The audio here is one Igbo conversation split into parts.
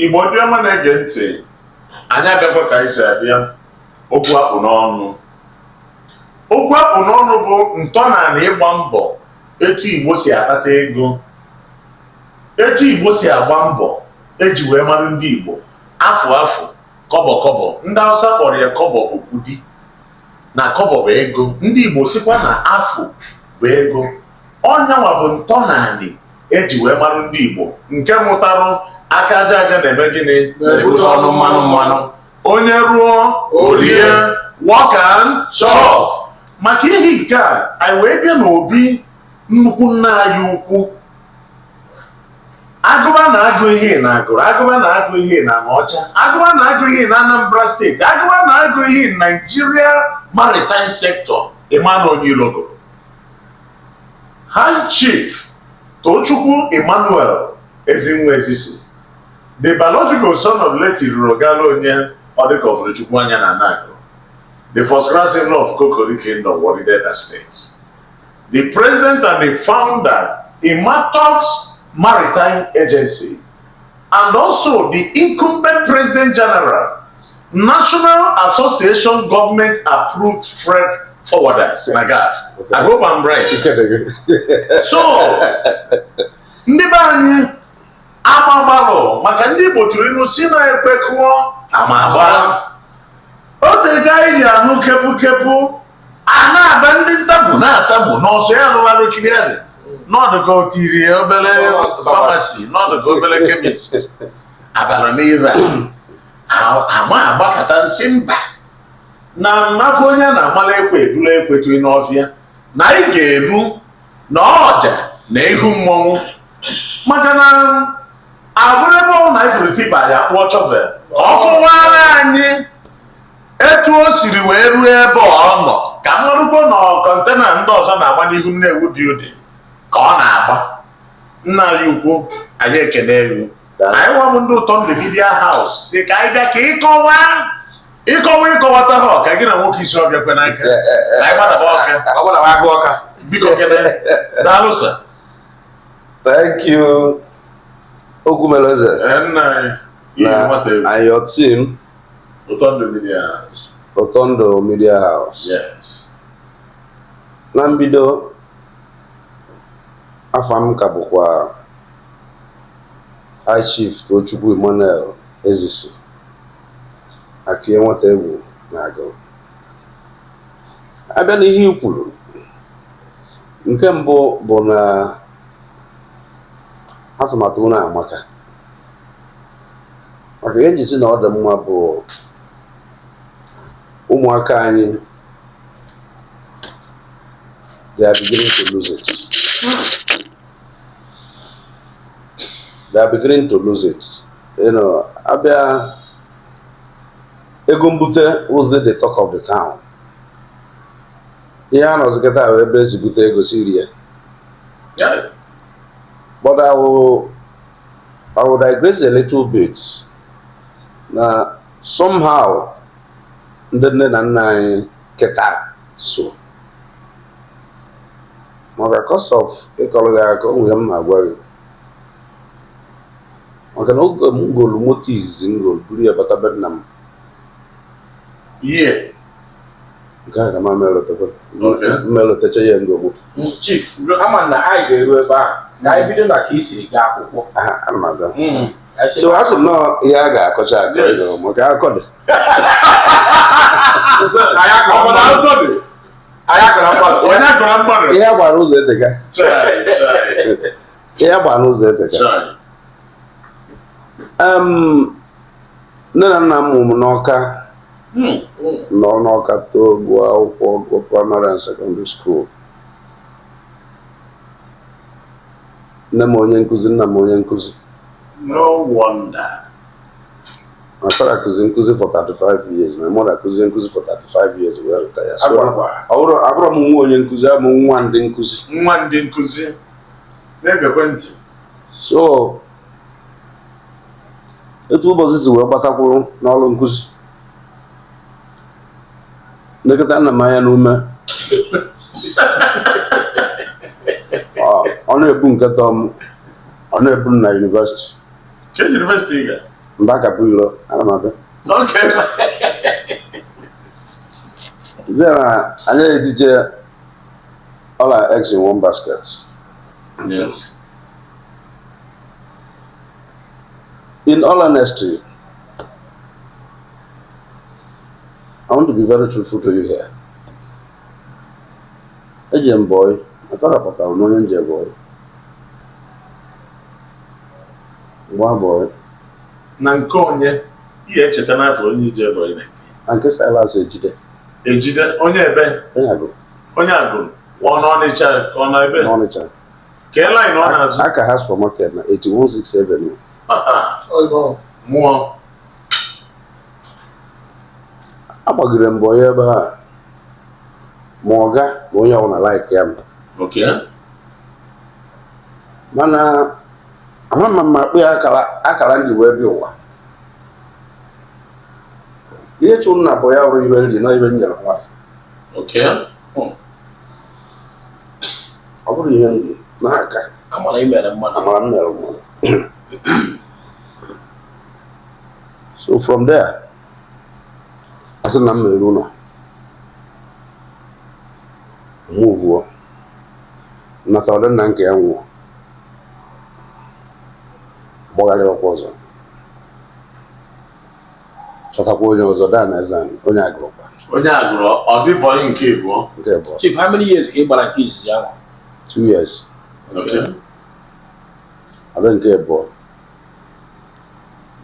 Igbo ndị ọma na-ege ntị, anyị abịakwa ka anyị si abịa. Okwu akpụ n'ọnụ, okwu akpụ n'ọnụ bụ ntọala ịgba mbọ etu Igbo si akpata ego, etu Igbo si agba mbọ eji wee mara ndị Igbo. Afụ afụ, kọbọ kọbọ, ndị Hausa kpọrọ ya kọbọ bụ kudi, na kọbọ bụ ego. Ndị Igbo sikwa na afụ bụ ego. Ọ nyanwa bụ ntọnanị eji wee mara ndị Igbo nke mụtarụ aka aja aja na-eme gịnị? Na-ebute ọnụ mmanụ mmanụ. Onye rụọ o rie, work and chop. Maka ihe nke a, anyị wee bịa n'obi nnukwu nna anyị ukwu, agụba na agụ ihe na Agụrụ, agụba na agụ ihe na Anaọcha, agụba na agụ ihe na Anambra Steeti, agụba na agụ ihe Nigeria Maritime Sector, Emmanuel Onyilogo, High Chief Tochukwu Emmanuel Ezinwa Ezisi, the biological son of late Irurogala onye Ọdịka anya na Anagụ, the first class in-law of Kokori Kingdom, Warri Delta State, the president and the founder, Imatox Maritime Agency, and also the incumbent president general, National Association Government Approved Freight Forwarders, NAGAFF. I hope I'm right. So, ndị be anyị, ama gbalụ maka ndị Igbo tụrụ ilu si na ekwe kụọ ama agba. Otego anyị ji anụ kepu kepu a na-aba ndị ntabu na-atabu n'ọsọ ya alụgharụ kiriarị n'ọdụka o tiri obere pharmacy, n'ọdụka obere chemist abalị n'ive a ama agbakọta nsị mba na mmafọ onye a na-amala ekwe ebula ekwe tụị n'ọfịa na anyị ga-ebu na ọja na ihu mmọnwụ, maka na abụrụ ebe ọ na ifuru tipper ya kpụọ shovel, ọ kụwara anyị etu o siri wee ruo ebe ọ nọ, ka mmarụkwo na container ndị ọzọ na-agba n'ihu Nnewi building ka ọ na-agba. Nna anyị ukwu, anyị ekene elu. Anyị nwa bụ ndị Ụtọ Ndụ Media House si ka anyị bịa ka ịkọwa ịkọwa ịkọwata ha ọka gị na nwoke isi ọbịa kwe n'aka ka anyị gbadaba ọka. Ọ bụla agụ ọka. Biko kene, daalụ sir. Thank you, Ogwumeleze. Ee, nna anyị iyi nwata egwu. And your team, Ụtọ Ndụ Media House. Ụtọ Media House. Yes. Na mbido, afa m ka bụkwa High Chief Tochukwu Emmanuel Ezisi, Akụnye nwata egwu na Agụrụ. Abịa n'ihe i kwuru, nke mbụ bụ na atụmatụ unu amaka, maka ihe njisi na ọ dị mma bụ ụmụaka anyị, they are beginning to lose it. They are beginning to lose it. Abịa ego mbute wụzi the talk of the town. Ihe a nọzi kịta bụ ebe esi bute ego siri ya. But I will digress a little bit na somehow ndị nne na nna anyị kịta so maka cause of ịkọrọ gị aka o nwere m na-agwa gị, maka na oge m golu moto izizi m golu buru ya bata be nna m. Nke a ka m melotekwa. Mmelotecha ya ngo moto. Chief, ama na anyị ga-eru ebe ahụ, ka anyị bido na ka i siri gaa akwụkwọ. Aha, ana m abịa. Ka anyị si So asị m nọọ ihe a ga-akọcha akọ. Maka akọ dị. Anyị akọrọ Ọ bụ na mmadụ. akụkọ dị? Anyị akọrọ mmadụ. Onye akọrọ mmadụ? Ihe a gbara ụzọ eteka. Chai, chai, Ihe a gbara n'ụzọ eteka. Chai. Nne na nna m mụrụ m n'Ọka. Nọ n'Ọka too, gụọ akwụkwọ, gụọ primary and secondary school. Nne m onye nkụzi, nna m onye nkụzi. No wonder. My father kụzi nkụzi for 35 years, my mother kụzi nkụzi for 35 years wee retire. So Agwagwa. ọ bụrụ abụrụ m nwa onye nkụzi, abụ m nwa ndị nkụzi. Nwa ndị nkụzi. Na-egekwe ntị. So etu ụbọchị si wee gbatakwuru n'ọrụ nkụzi, nekọta nna m anya n'ume, ọ na-ebu nke tọọ m, ọ na-ebu m na university. Ke university ị ga? Mba ka bụ iro, ana m abịa. Okay. Then anyị etije all our eggs in one basket. Yes. In all honesty, I want to be very truthful to you here. Eje m boy, my father pụtara na onye nje boy. Gba boy, Na nke onye ihe echeta n'afọ onye ije boy na na nke Silas Ejide, Ejide onye ebe onye agụ onye agụrụ ọ nọ Ọnịcha ka ọ nọ ebe n'Ọnịcha. ka line ọ na-azụ. Aka ha supermarket na 816 Avenue. Mmụọ. Agbagide m boy ebe a, ma ọga ma onye ọbụla like ya m. Okay. Mana ama m ma akpụ ya akara akara ndị wee bịa ụwa. Ihe chụrụ na boy ya wụrụ ibe nri na ibe m nyere nwa. Okay. Ọ bụrụ ihe nri n'aka Amara i mere mmadụ. Amara m mere mmadụ. So from there, asị na m mere ụlọ move nata ọdị nna nke ya nwụọ gbagharịwakwa ọzọ chọtakwa onye ọzọ daa na eze onye agụrụkwa. Onye agụrụ ọ dị boy nke abụọ. Nke abụọ. Chief, how many years ka ị gbara nke izizi ahụ? 2 years. Okay. Ọdị nke abụọ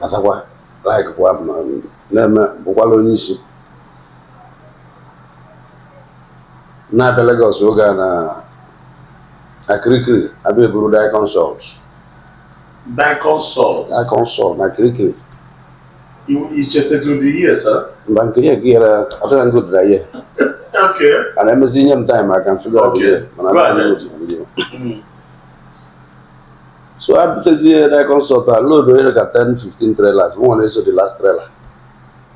batakwa laikkwa m na-eme bụkwala onye isi na-abịa Lagos oge a na akirikiri abịa eburu Dicon salt. Dicon salt. Dicon salt na Kirikiri. You chetetu the years, huh? Mba, nke ihe gịra ọdịna good na ihe. Okay. Ana emezi nye m time, I can figure out the Okay. year. Mana Go adịghị ahead. good na ihe. So abutezie Dicon salt a load onye ka 10 15 trailers, mụ nwere eso the last trailer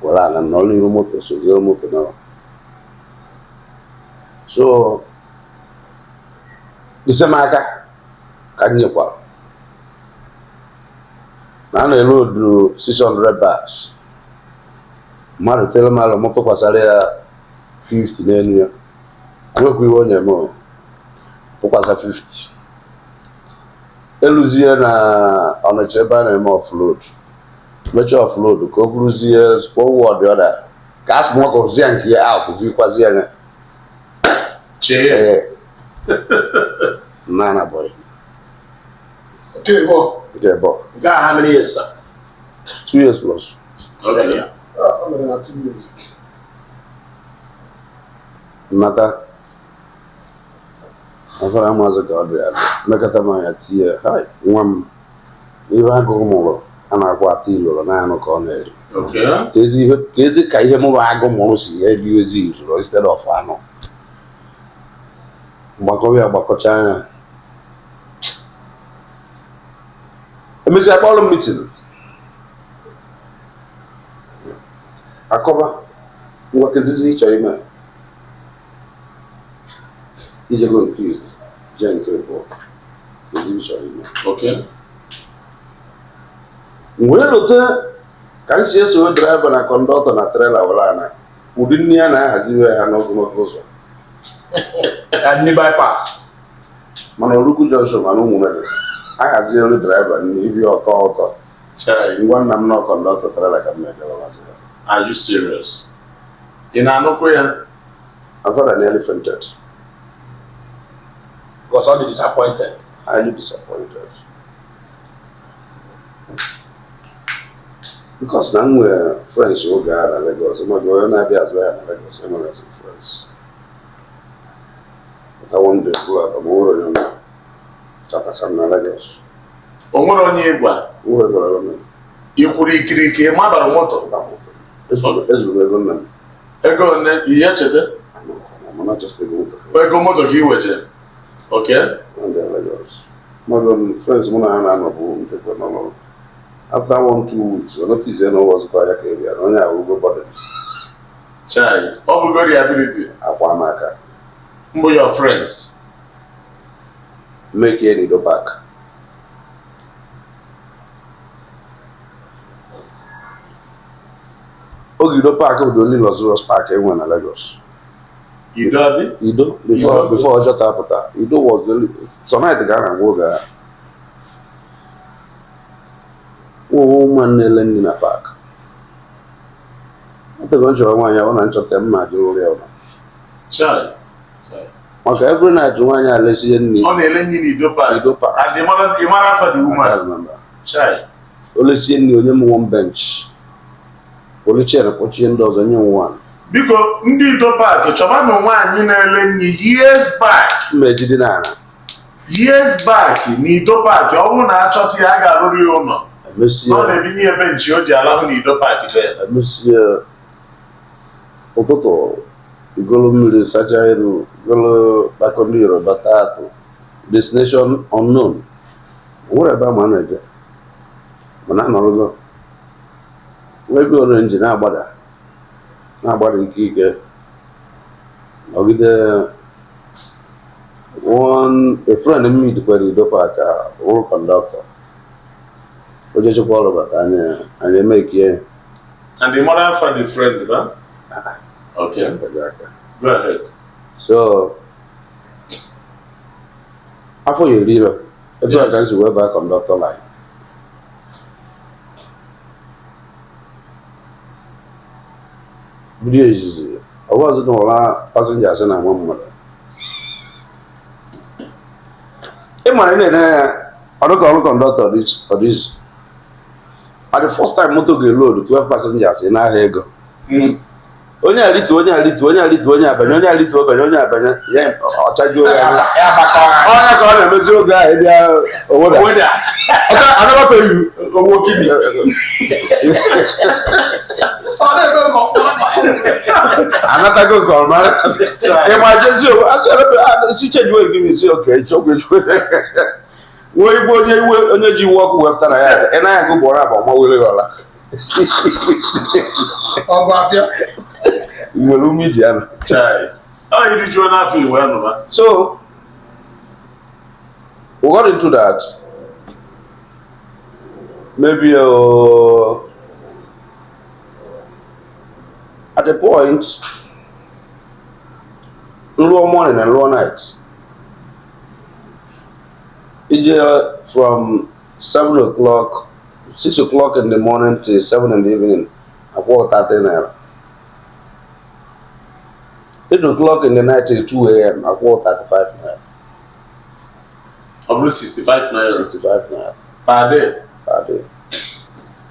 were ala nọ n'ihu moto soziere moto na so ise m aka ka m nyekwara na a na-ere odu 600 bags mmadụ tere m alụ m tụkwasara ya 50 n'elu ya nwekwa iwe onye m tụkwasa 50 eluzie na Ọnịcha ebe a na-eme offload, mechaa offload ka o buruzie kwụọ ụgwọ dị ọda ka a smuggle nke ya out vikwazie ya. Chee ya. Ee, nana boy. Nke ịbụọ. Nke abụọ. Nke a, how many years, sir? 2 years plus. Okay. Ah, o mere na 2 years. Nnata afara maazị ka ọ dị adị mekọta m anya tinye hai nwa m ihe agụụ mụrụ a na-akwa ata iloro na anụ ka ọ na-eri. Okay. Ka ezi ihe ka ezi ka ihe mụrụ agụ mụrụ si eri ezi iloro instead of anụ mgbakọba ya gbakọcha anya emesịa kpọrọ m meeting akọba ngwa kezizi ịchọ ime ijego nke izizi jee nke abụọ kezi ịchọrọ ime. Okay. M wee lote ka m si eso driver na conductor na trailer were ana ụdị nri a na-ahaziwe ha n'ogologo ụzọ. Na ndị bypass. Mana Oruku Junction mana ụmụ mmadụ ahazielu driver nri ibi ọtọ ụtọ. Chai. Ngwa nna m nọ conductor trailer ka m na-ejere. Are you serious? Ị na-anụkwa ya? My father nearly fainted. Because all the disappointed. Highly disappointed because na m nwere friends oge a na Lagos maọbụ onye na-abịa azụ ya na Lagos enwere some friends. But one day bụrụ akpa ma nwere onye nọ chatasa m na Lagos. O nwere onye ịgwa? Nwere gwara m. Ị kwuru ikiriki ị mabara moto? Ezuru m ego nna m. Ego one ihe cheta? Mana just ego moto. Ego moto ka ị weje. Okay. One day Lagos maọbụ friends mụ na ha na-anọ bụ nke kwe nọ n'ọrụ. After 1-2 weeks ọ notice na ọzọkwa ya ka ị bịa na onye ahụ ụgwọ bọdụ. Chai. Ọ bụgo liability. Akwa m aka. Mbụ your friends. Make any go back. Oge Ido Park bụ the only luxurious park e nwere na Lagos. Ido abi? Ido before Ido. before Ojota apụta. Ido was the only Sonite ka a na-agwa oge ahụ. Woman na-ele nri na park. Otego m chọrọ nwaanyị ọ na nchọta m ma jụrụ ya ụlọ. Chai. Maka every night nwaanyị a lesie nri. Ọ na-ele nri n'Ido Park. Ido Park. And the mother, ị mara afa the I woman. can't remember. Chai. O lesie nri onye m one bench. Were chair kpọchie ndị ọzọ nye m one. Biko ndị Ido Park chọbanụ nwaanyị na-ele nri years back. Mma ejide n'ala. Years back n'Ido Park, ọ bụrụ na achọta ya, a ga-arụrụ ya ụlọ. Emesie Ọ na-ebinye ya bench o ji alahụ n'Ido Park there. Emesie ụtụtụ igolu mmiri sacha iru golu kpakọ ndị Yoruba taa atụ destination unknown. O nwere ebe ama a na-eje mana anọrọgo nwa ego orenji na-agbada na-agbada ike ike nọgide. One a friend m meet Ido Park a wụrụ conductor o jechekwa ọrụ bata anyị anyị emekie. And the mother afa the friend, ba? Okay. Go ahead. So afọ ya eri ire etu a ka m si wee baa conductor line. Bido izizi ọbụzi na ụra passengers na-ama mmadụ ị mara ị na-ene ya ọdụ ka ọrụ conductor ọ dị izu. At the first time moto ga-eload 12 passengers ị na-ahịa ego onye alitu onye alitu onye alitu onye abanye onye alitu abanye onye abanye ya ọchajuo ya anya. Ya agbakọ Onye ka ọ na-emezi oge ahụ ịbịa owoda oweda anabapeghị owo kini. Ọ na-eme ma ọ anatago nke ọma ịma jezi owe asị si change wey give me si oke chokwe chokwe nwee igwe onye iwe onye ji iwe ọkụ wepụtara ya ị naghị agụ gbọrọ agba ma were ọla. Ọ bụ afịa. Nwere ume iji ya. Chai. Ọ iri juo n'afọ iwe nụba. So we got into that maybe at the point nruo morning and nruo night ije from 7 o'clock, 6 o'clock in the morning till 7 in the evening, akwụ 30 naira. 8 o'clock in the night till 2 a.m., akwụ 35 naira. Ọ bụrụ 65 naira. 65 naira. Per day. Per day,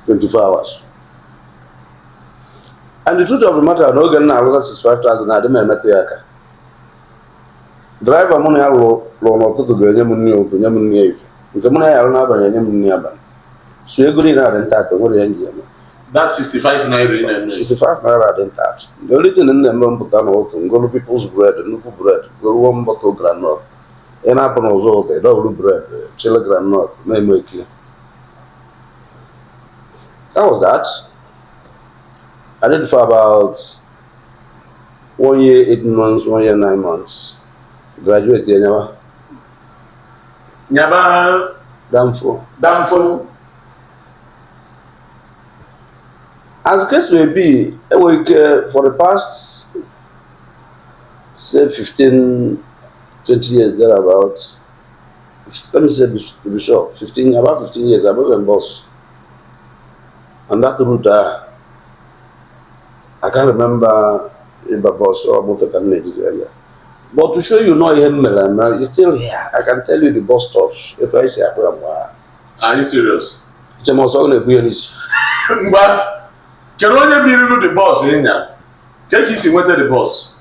24 hours. And the truth of the matter, n'oge m na-alụta 65,000 adị m emetụ ya aka. Driver mụ na ya lụrụ lụrụ n'ụtụtụ ga-enye m nri ụtụ nye m nri efe nke mụ na ya arụ n'abalị enye m nri abalị so ego niile adị ntatị nwere ihe m ji eme. That 65 naira ị na-eme. 65 naira adị ntatị. The only thing m na-eme mpụta n'ụtụ ngolu people's bread, nnukwu bread, golu one bottle groundnut. Ị na-apụ n'ụzọ ụtụ ịdọbụrụ bread chili groundnut na-eme ekiri. That was that. I did for about one year, 8 months, one year, 9 months. Graduate ya Nyaba. Danfo. Danfo. As the case may be, enwere ike for the past say 15, 20 years thereabout, let me say to be sure, 15, about 15 years, I've been bus. And that route, I can't remember if a bus or motor can na-ejizi anya. But to show you know ihe m mere eme, it's still here. I can tell you the bus stops. Etu anyị si akpụ ya mgbe ahụ. Are you serious? Eche m ọsọ ọ na-ebu ya n'isi. Ngwa, kedu onye biriru the bus ịnya? Ke ka isi nweta the bus?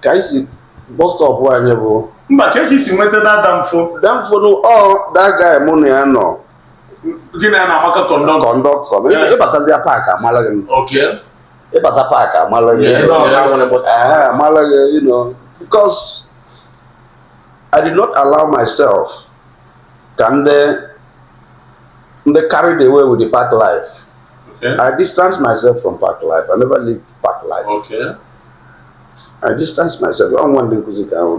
Ka anyị si bus stop anyị bụ Mba, ke ka isi nweta that danfo? Danfo ọ that guy mụ na ya nọ. Gị na ya na-agbakọ kọndọktọ. Conductor. Ịbatazi ya park amala gị. Ịbata park amala gị. Yes. Ah, amala gị, because I did not allow myself ka ndị carried away with the park life. I distance myself from park life. I never live park life. I distance myself. Ọ nwa ndị nkụzi ka ahụ.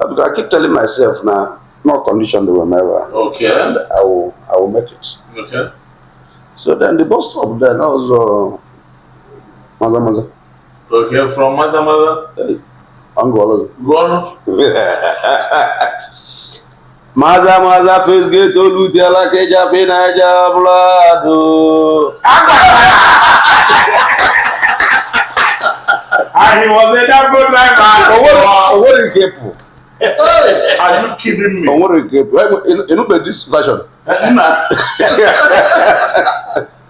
Because I keep telling myself na no condition dey whenever. And I will make it. So then the bus stop then also Maza Maza. Okay, from Maza Maza. Ọ ngụọlụ gị. Gụọnụ. Maza Maza first gate olutiala keja fi Naija blood. And he was a damn good driver. Owó nke pụ. Are you kidding me? Owó nke pụ. Enube this version. Nna.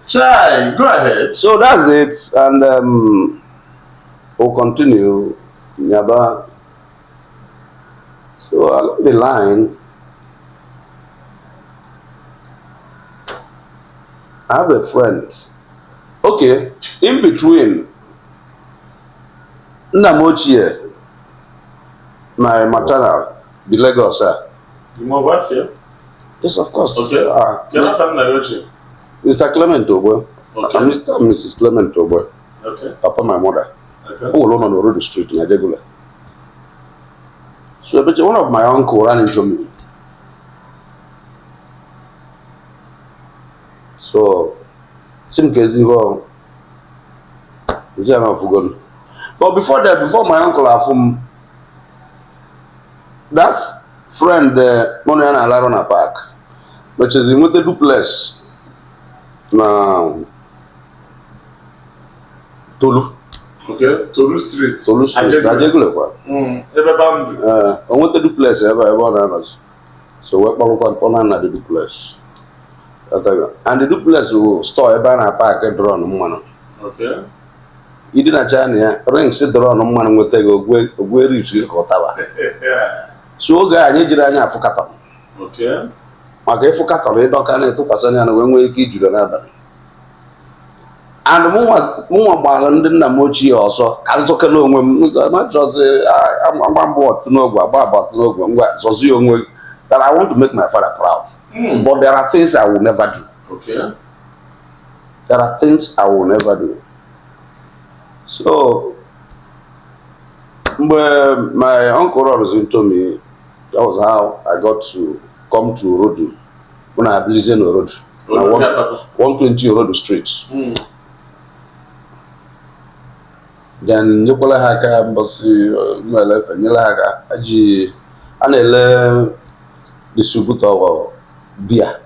Chai, go ahead. So that's it, and we'll continue. Nyaba. So along the line, I have a friend. Okay, in between, nna m ochie, my maternal, the Lagos. You my wife here? Yes, of course. Okay. Kedu afa nna gị ochie? Mr. Clement Ogbe. Okay. Mr. and Mrs. Clement Ogbe. Okay. Papa, my mother. Okay. O nwere ụlọ n'Orodo Street na Ajegunle. So but one of my uncle ran into me. So sị m ka ezigbo ezi ya na ọfụgo. But before that, before my uncle afụ m, that friend mụ na ya na-alarụ na park mechezi nweta duplex na Tolu. Okay. Tolu Street. Tolu Street na Ajegunle. Ajegunle kwa. Ebe boundary. Ee, o nweta duplex ebe ọ na-anọzi. So wee kpọrọkwa mkpọ na the duplex. And the duplex wụ store ebe a na-apaakị drum mmanụ. Okay. Ịdị na China ya, rings drum mmanụ nweta gị ogwe ribs gị ka ọ taba. So oge a anyị jiri anya afụ carton. Okay. Maka ịfụ carton ịdọka na-etụkwasị ya na wee nwee ike ijuru n'abalị. And mụnwa gbara ndị nna m ochie ọsọ ka nzọkele onwe m machọzi agba mbọ ọtụ n'ogwe agba agba ọtụ n'ogwe ngwa zọzie onwe gị. That I want to make my father proud. But there are things I will never do. Okay. There are things I will never do. So, mgbe my uncle runs into me, that was how I got to come to Orodo. When I abilizie n'Orodo. Na Orodo 120 Orodo Street. Then nyekwala ha aka mbọsị mmelefe nyere ha aka ji a na-ele distributor biya.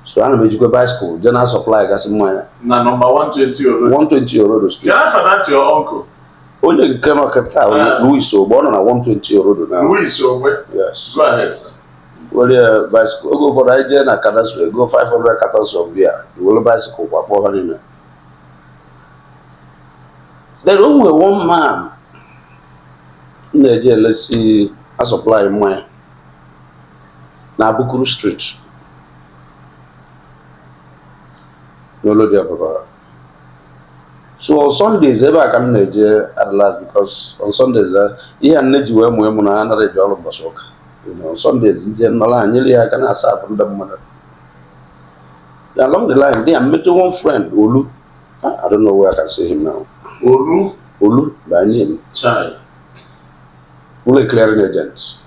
So ana m ejikwa bicycle jee na supply gasị mmanya. Na number 120 Orodo. 120 Orodo Street. Kedu afa that your uncle? Onye nke nọ kịta Louis Ogbe, ọ nọ na 120 Orodo na. Louis Ogbe. Yes. Go ahead, sir. Were bicycle oge ụfọdụ anyị jee na Kadasụ ego 500 cartons of beer, were bicycle kwakpọ ha niile. Then o nwere one man m na-eje elesi a-supply mmanya na Abukuru Street n'Olodi Ababa. So on Sundays ebe a ka m na-eje at last, because on Sundays ihe a nne ji wee mụọ mụ na anaghị eji ọrụ mbọchị ụka. On Sundays nje nọrọ anyị nyere ya aka na-asa afụ ndị mmadụ. Then along the line, there I met one friend, Olu. I don't know where I can see him now. Olu? Olu, by name. Chai. Olu clearing agent.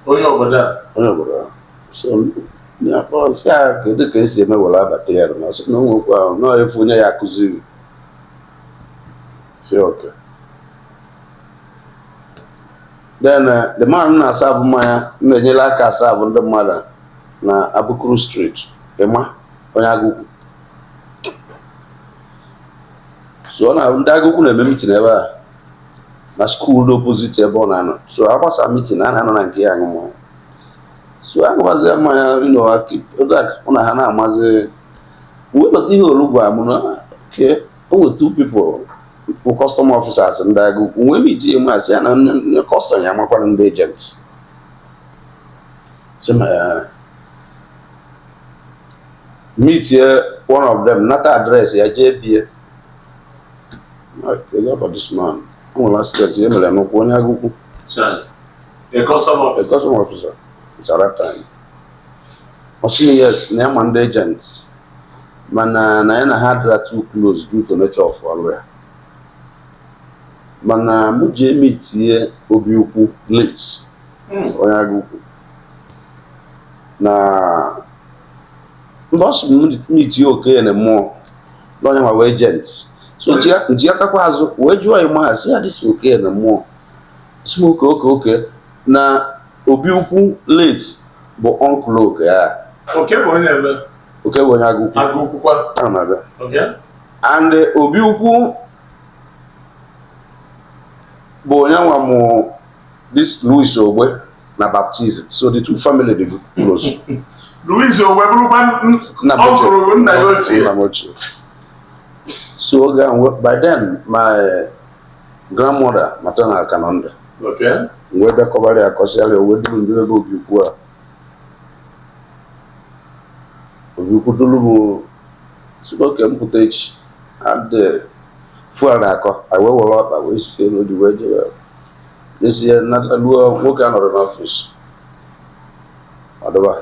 Onye obodo a? Onye obodo a. So, ya kpọọ sị ya kedu ka esi eme were abata ya na sị na onwekwa ahụ na efu onye ya akụziri. Si okay. Then the man na-asa abụ mmanya na-enyere aka asa abụ ndị mmadụ na Abukuru Street, Ịma, onye Agụkwu. So ọ na ndị Agụkwu na-eme meeting ebe a na school opposite ebe ọ na-anọ. So agbasa meeting a na-anọ na nke ya aṅụ mmanya. So aṅụbazie mmanya, mụ na ha na-amazi wee lọta ihe olu gwa m na okay, o nwere two people bụ custom officers ndị Agụkwu wee meet ya masị ya na custom ya amakwara ndị agent. So meet one of them, nata address ya jee bie. Okay, for this man. O nwere accident ya mere n'ụkwụ onye Agụkwu. Chai. A custom A officer. custom officer. It's at that time. Ọ sị yes, na ya ma ndị agents. Mana na ya na ha adịra too close due to nature of ọrụ ya. Mana mụ jee meetie Obi Ukwu late. Onye Agụkwu. Na mgbe ọ sị m meetie Okenye na mmụọ na onye nwa wee agent. So njiatakwa azụ wee jụọ ya ma sị ya dịsị oke na mmụọ sị m oke oke oke na obi ukwu late bụ uncle oke ya. Oke bụ onye ebe? Oke bụ onye agụ ukwu. Agụ ukwukwa. Ana m abịa. Okay. And obi ukwu bụ onye nwa mụ this Louis Ogbe na baptism, so the two family dị close. Louis Ogbe bụrụkwa Nna m ochie. ọkụrụ nna ya ochie. Nna m ochie. So oge ahụ, by then my grandmother maternal ka nọ ndụ. Okay. Wee bịa kọbara ya, kọsịara ya, wee duru ndị ebe obi ukwu a. Obi ukwu duru m si oke m pụta echi adị fuel na-akọ anyị, wee were ọkpa wee sie n'odi wee jebe jesie na luo. Nwoke a nọrọ n'ọfịs ọdụba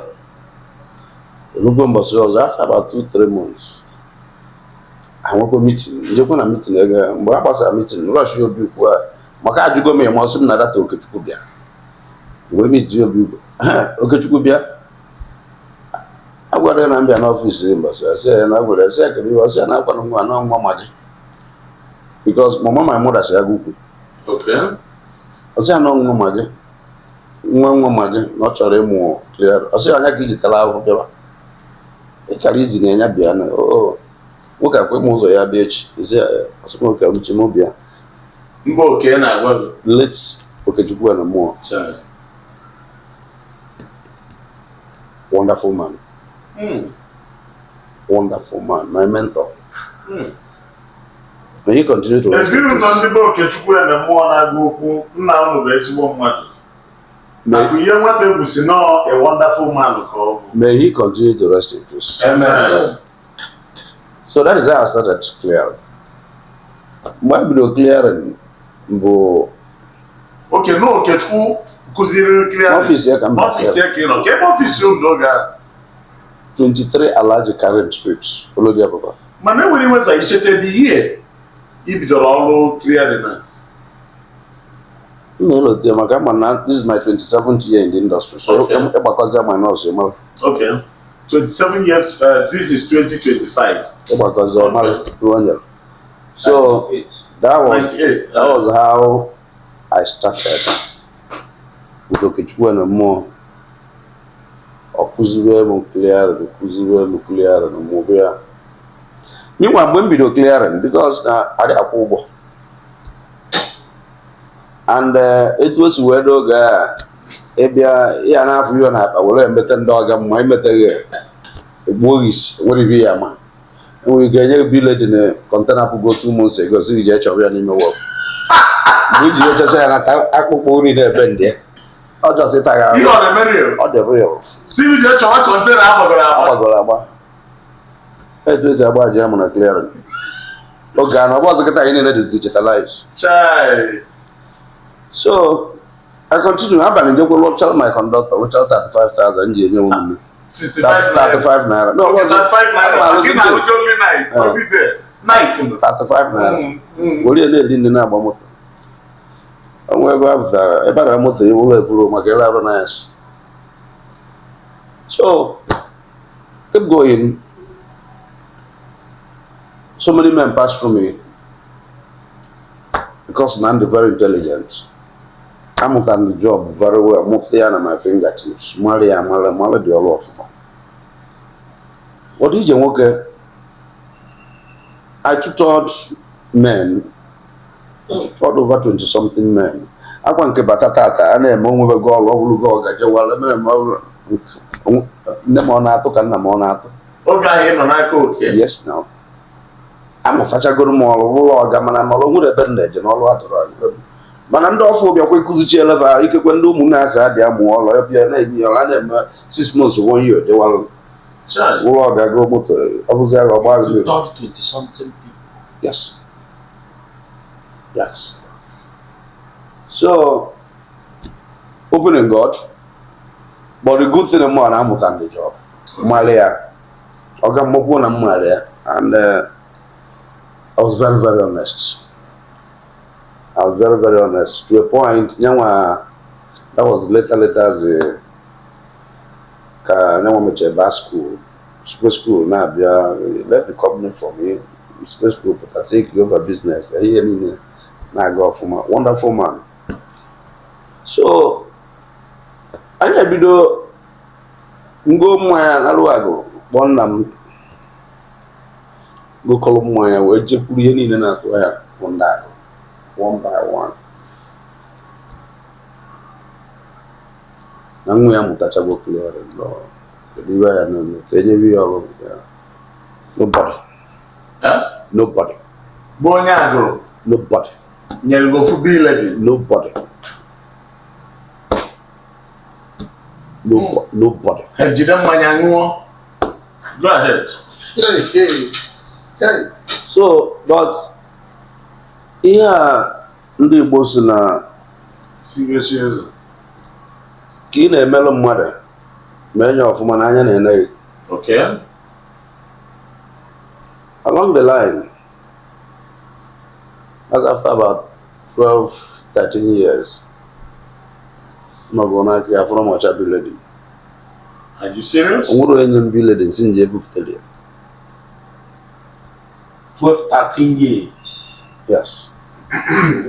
olugbo. Mbọsị ọzọ, after about 2-3 months, anwekwa meeting, njekwa na meeting ego. Mgbe a gbasara meeting, rush obi ukwu a maka ajụgo m ya ma ọsị m na data Okechukwu bịa wee meet obi ukwu. Okechukwu bịa, agwara ya na m bịa n'ọfịs mbọsị, asị ya na agwara ya, sị ya kedu ihe, ọsị ya na akwana nwa na nwa mmadụ, because mama my mother si agụ ukwu. Ọsị ya na nwa ma gị nwa nwa ma gị na ọ chọrọ ịmụ clear. Ọsị ya anya ka iji tara ahụhụ bịawa ịkara izi na ya bịa na o nwoke akwa ịmụ ụzọ ya bịa echi. Ezi ya ọsị nwoke uche m bịa. Mba, oke na-agwa gị. Late Okechukwu na mmụọ. Chai. Wonderful man. Wonderful man, my mentor. May he continue to rest in Ezinụlọ peace. ndị be Okechukwu ya na mmụọ na-agụ okwu, nna unu bụ ezigbo mmadụ. May, Akụ ihe nwata egwu si nọọ a wonderful man ka ọ bụ. May he continue to rest in peace. Amen. So that is how I started clearing. Mgbe I bidoro clearing bụ Oke na Okechukwu kụziri clearing. N'ọfịs ya ka m N'ọfịs ya ka ị nọ. Ka ebe ọfịs unu n'oge a? 23 Alhaji Karim Street, Olodi Apapa. Mana enwere iweza ichete dị ihe i bidoro ọrụ clearing na? M na-elote maka ama na this is my 27th year in the industry. So ịgbakọzie minus ịmara. Okay. 27 years, this is 2025. Ịgbakọzie ịmara ihe o nyere. So that was 98. that was how I started with Okechukwu na mmụọ. Ọ kụziwe m clearing, kụziwe m clearing, mụbe ya. Meanwhile, mgbe m bido clearing, because na adị akwụ ụgwọ and etu o si wee n'oge a ịbịa ya na-afụ ihe na-akpa were emete ndị ọga mma imeteghị egbuo gị isi, nwere ibe ya ma enwere ike enye gị bill dị na container pụgo 2 months ago, si gị jee chọrọ ya n'ime wọk. Mgbe iji echacha ya nata akpụkpọ nri na-ebe ndị ya ọ jọsị taga. Ihe ọ na-emere ya? Ọ dị real. Si jee chọwa container agbagoro agba. Agbagoro agba. Etu esi agba aja mụ na clearing oge a na ọgbọ ọzọ kịta anyị niile dị digitalized. Chai. So I continue. Abalị njekwa lụchara my conductor, lụchara 35,000 ji enye ụmụnne. 65 naira. 35 naira, no. Okay, 35 naira. Ama Gị arụzi na-arụzi only night. Only there. Night nọ. 35 naira. Were ya na-eri nri, na-agba moto. Onwe ebe a pụtara ebe a na moto iwu ụlọ efuru maka ịrụ arụ na so keep going. So many men pass through me because na I'm very intelligent. Amụtara the job very well, mụta ya na my fingertips, mara ya mara mara dị ọrụ ọfụma. But ije nwoke, I tutored men, tutored over 20 something men. Akwa nke bata tata a na-eme onwebego ọrụ ọbụlụgo ọgajewara mere m ọrụ nne m ọ na-atụ ka nna m ọ na-atụ. Oge ahụ ị nọ n'aka oke. Yes, now amụtachagoro m ọrụ ụlọ ọga, mana n'ọrụ nwere ebe m na-eje n'ọrụ adọrọ anyị. Mana ndị ọfụ bịakwa ịkụzichi eleba ikekwe ndị ụmụnne ha si abịa mụọ ọrụ bịa na-enye ọrụ a na-eme 6 months, one year jewalụ. Chai. Ụlọ ọga go moto ọ bụzi agha ọgba. Tutored 20 something people. Yes. So, opening God, but the good thing more na amụta the job. Mmalị ya, ọga mmụkwụ na mmalị ya, and I was very, very honest. I was very, very honest to a point. Nyanwa, that was later, later as a ka nyanwa mechara ba school, super school na-abịa, left the company for me. Space pụta take over business, ihe niile na-aga ọfụma. Wonderful man. So anyị ebido ngo mmanya na agụ, kpọọ nna m, gokọrọ mmanya wee jekwuru ihe niile na-atụ ahịa bụ ndị agụ one by one. Na nwa ya mụtachagwo clearing law, kedu iwe ya na-eme ka enyebe ya ọrụ ya? Nobody. Eh? Nobody. Bụ onye agụrụ Nobody. Nyere gị ofu biledi? Nobody. Nobody. Ejide mmanya ṅụọ. Go ahead. Hey, hey, hey. So, but ihe a ndị Igbo si na Sigechi eze. Ka ị na-emelụ mmadụ ma enye ọfụma n'anya na-ene gị. Along the line, that's after about 12, 13 years, nọgụ n'aka ya fọrọ m ọcha biledi. Are you serious? O nwere onye nye m biledi nsị nje ebupụtara ya. 12, 13 years. Yes.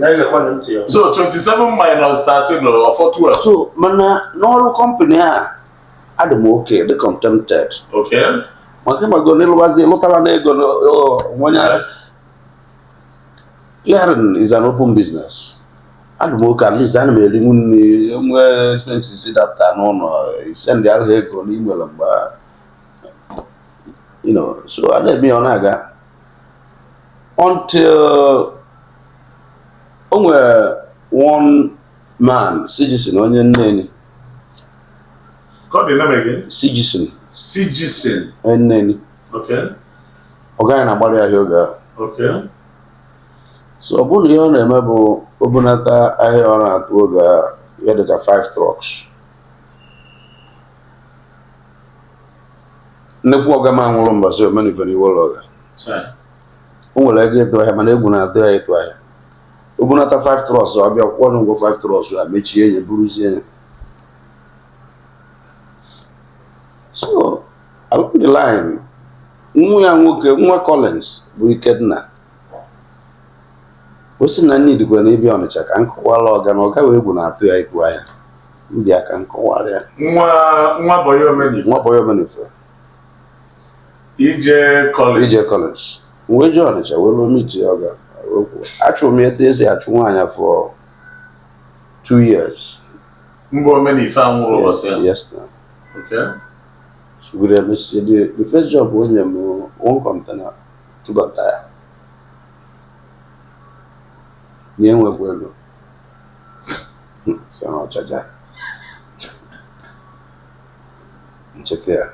Na-egekwanụ ntị ya. So 27 minus 13 or 4 12. So, mana n'ọrụ company a, adị m okay, dị contented. Maka ịmago n'ịlụwazi lụtara n'ego onye. Clearing is an open business. Adị m okay, at least ana m erinwu nri, nwee expenses dapụta n'ụlọ, send ahụ ego n'email mgbe so a na-eme ya ọ na-aga until o nwere one man, Sijisin, onye Nneni. Call the name again. Sijisin. Sijisin. Onye Nneni. Ọ gaghị na-agbara ya ahịa oge ahụ. So ọ bụrụ na ihe ọ na-eme bụ o bunata ahịa ọ na-atụ oge ahụ, ya dịka 5 trucks. Nnekwu ọga m anwụrụ mbọsị omenife n'iwe ụlọ ọga. Chai. O nwere ego ịtụ ahịa, mana egwu na-atụ ya ịtụ ahịa. O bunata 5 trucks, ọ bịa kwụọ n'ụgwọ 5 trucks a, mechie ya, buruzie ya. So along the line, nwa ya nwoke, nwa Collins bụ Ikenna, o sị na nne dịkwa na ịbịa Ọnịcha ka m kọwara ọga na ọga wee egwu na-atụ ya ịtụ ahịa, mbịa ka m kọwara ya. Nwa boy Omenife. Nwa boy Omenife. Ije Collins. Ije Collins. Wee jee Ọnịcha wee ruo meet ya ọga, wee kwuo. Achụrụ m ya etu esi achụ nwaanyị for 2 years. Mgbe Omenife anwụrụ ụbọchị ya. Yes, na. So we the first job onye m one container tụbata ya. Na enwekwa ego. Sị na ọchaja. Ncheta ya.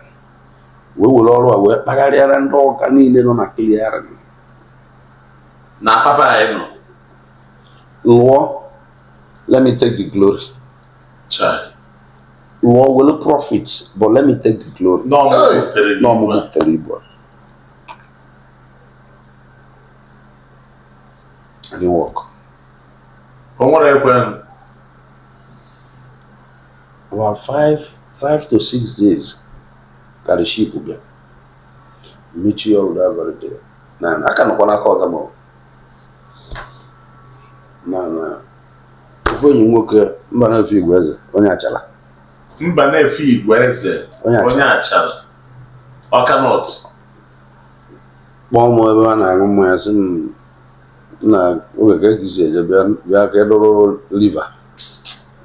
Wee were ọrụ a wee kpagharịara ndị ọka niile nọ na clearing. Na papa anyị nọ. Lụọ, let me take the glory. Chai. Lụọ were profit, but let me take the glory. N'ọmụmụ butere gị. N'ọmụmụ butere ibu a. I didn't work. O nwere ekwe. About 5 to 6 days ka the ship bịa. Mechie ọrụ that very day. Na aka nọkwa n'aka ọga m. Na ofu enyi m nwoke, mba na-efe igwe eze, onye achala. Mba na-efe igwe eze. Onye achala. Onye achala. Ọka North. Kpọọ m ebe a na-aṅụ mmanya, sị m na oge ka esi eje, bịa bịa ka ịdụrụ liva,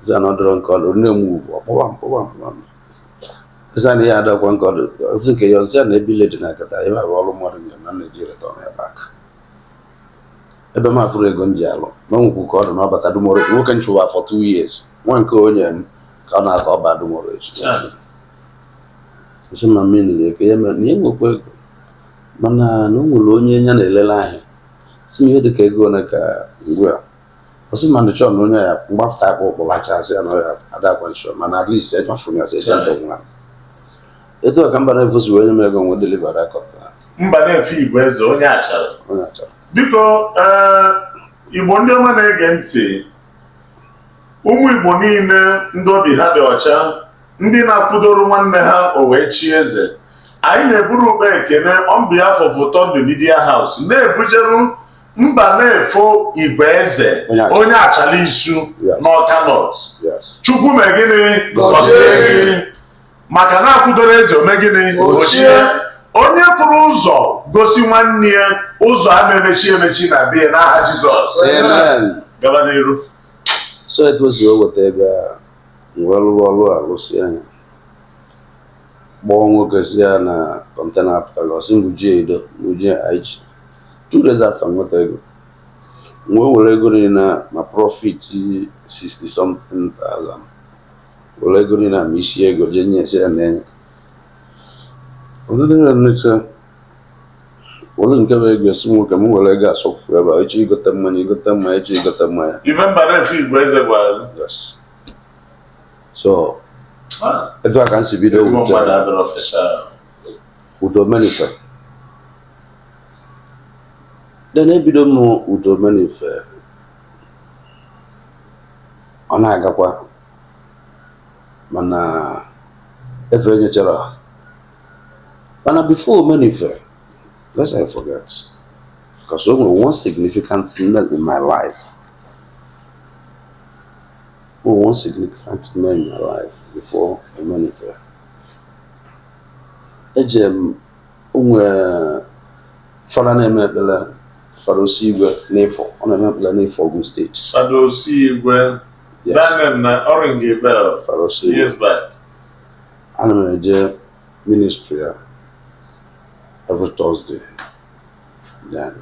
sị na ọ dọrọ nke ọdụ na-eme ugwu, ọkpọwa m, kpọwa m, kpọwa m, sị na ihe adọkwa nke ọdụ ọsị nke ya, ọsị na ebile dị na nkata ebe a bụ ọrụ mmadụ nyere na Naijiria return ya back ebe m afụrụ ego m ji alụ na nwekwu ka ọ dị na ọbata dumoro nwoke nchụwa for 2 years, nwa nke onye m ka ọ na-aka ọba dumoro echi. Chai. Sị ma mmiri na-eke ya mere na ya nwekwa ego, mana na o nwere onye ya na-elele ahịa, si m ihe dịka ego ole ka ngwa a, ọ sị ma ndị chọọ na onye ya mgbafụta akpa ụkpọbacha, sị ya na ọ ya adakwa nshọ, mana at least ejafụrụ ya sị ejentị nwa etu a ka mba na-efosi wee nye m ego nwe deliver akọta. Mba na-efe igwe eze, onye achala. Onye achara. Biko, ee, Igbo ndị ọma na-ege ntị, ụmụ Igbo niile ndị obi ha dị ọcha, ndị na-akwụdoro nwanne ha o wee chi eze. Anyị na-eburu ukpe ekene on behalf of Ụtọndụ Media House na-ebujeru mba na-efo Igwe Eze onye Achala Isu n'Ọka North. Chukwu mee gịnị? Gọzie gị, maka na akwụdoro eze ome gịnị? Ochie. Onye fụrụ ụzọ gosi nwanne ya ụzọ ama emechi emechi na bie n'aha Jizọs. Amen. Gaba n'iru. So etu o si wee weta ego a, m wee lụwa ọlụ a, lụsị anya, kpọọ nwoke si ya na container apụtara, ọ sị m bujie Edo, bujie IG. 2 days after nweta ego, m wee were ego niile ma profit 60 something thousand, were ego niile ma isi ego jee nye si ya na enye onye nnecha were nke bụ ego, esi nwoke m were ego asọpụ ebe a, echi igote mmanya, igote mmanya, echi igote mmanya. Ife mba na-efe Igwe Eze gwara gị. Yes. So etu a ka m si bido Ezigbo with mmadụ adịrọ official. With Omenife. Then ebido m with Omenife, ọ na-agakwa, mana efe enyechara, mana before Omenife, lest I forget, because o nwere one significant thing in my life, o one significant thing in my life before Omenife. Eje m, o nwere fada na-eme ekpere, Fada Osigwe n'Ifọ. Ọ na-eme ekpere n'Ifọ, Ogun State. Fada Osigwe. Yes. That name na ọ ring bell. Fada Osigwe. Years back. Ana m eje ministry ya every Thursday. Then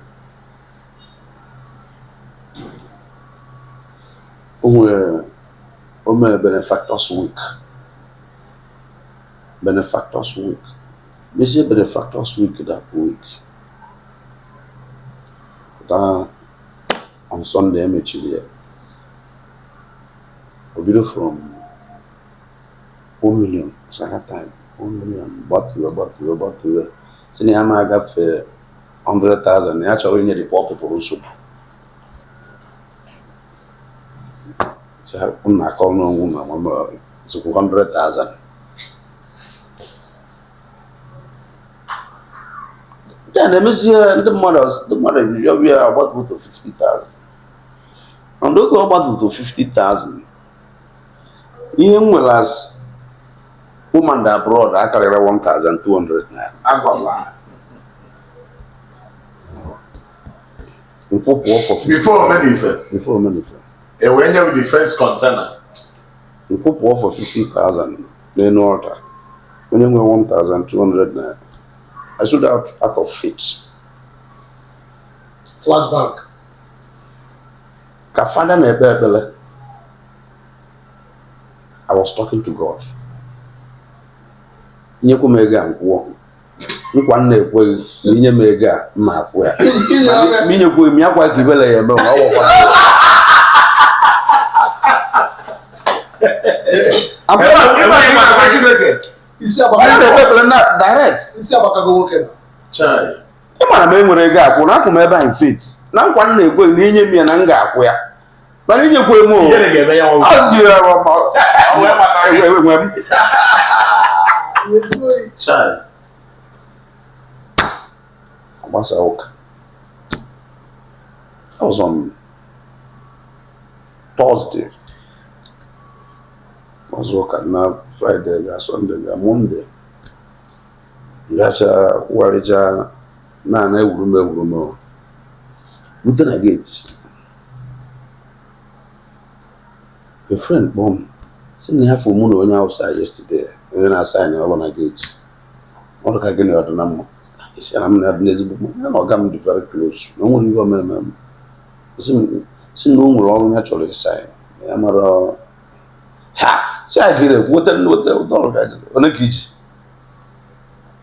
o nwere, o mere Benefactors Week, Benefactors Week, mezie Benefactors Week. That week pụta on Sunday, emechiri ya. O bido from 1 million saga time, 1 million, gbatuwe, gbatuwe, gbatuwe, si na ya ma agafe 100,000, na ya chọrọ inye the poor people nsogbu. Si ha m na-akọ n'onwe na mama nsogbu 100,000. Then emezie, ndị mmadụ ebido ya agbatuo to 50,000, and oge ọ gbaturu to 50,000, ihe m nwere as woman abroad akarịrị 1,200 naira. Agwagwa. Nkwụpụọ for 50. Before Omenife. Before Omenife. E wee nye the first container. Nkwụpụọ for 50,000 n'elu altar, onye nwe 1,200 naira. I sold out of faith. Flashback. Ka fada na-ekpe ekpere, I was talking to God, nyekwa m ego a, nkwụọ nkwa m na-ekweghị na inye m ego a, mma akwụ ya. Ma inyekwa m ya kwa ka ibele ya eme ma ọ gwakwa. Ebe anyị na-agwa Chineke. Isi Anyị agbakago. na-ekpe ekpere na direct. Isi agbakago nwoke na. Chai. Ị mara m enwere ego akwụ na akwụ m ebe a in faith na nkwa m na-ekwe na inye m ya na m ga-akwụ ya, mana inyekwa m o. Ihere ga-eme ya nwa. Ọ dị ya Ọ wee gbasara gị. Enwe m. Ezigbo enyi. Chai. Agbasa ụka. That was on Thursday. Ọzọ ụka na Friday ga Sunday ga Monday gacha kwụgharịcha naanị ewuru m, ewuru m rute na gate. A friend kpọọ m sị na ya fụ mụ na onye Hausa yesterday, onye na-asa anyị ọrụ na gate. Ọ dị ka gịnị, ọ dị na mma isi na m na-adị n'ezigbo mma, ya na ọga m dị very close, na o nwere ihe omeme m. Sị na o nwere ọrụ ya chọrọ ịsa ya, ya mara ha si a gịrị ekwu weta weta weta ọrụ ka one ka iji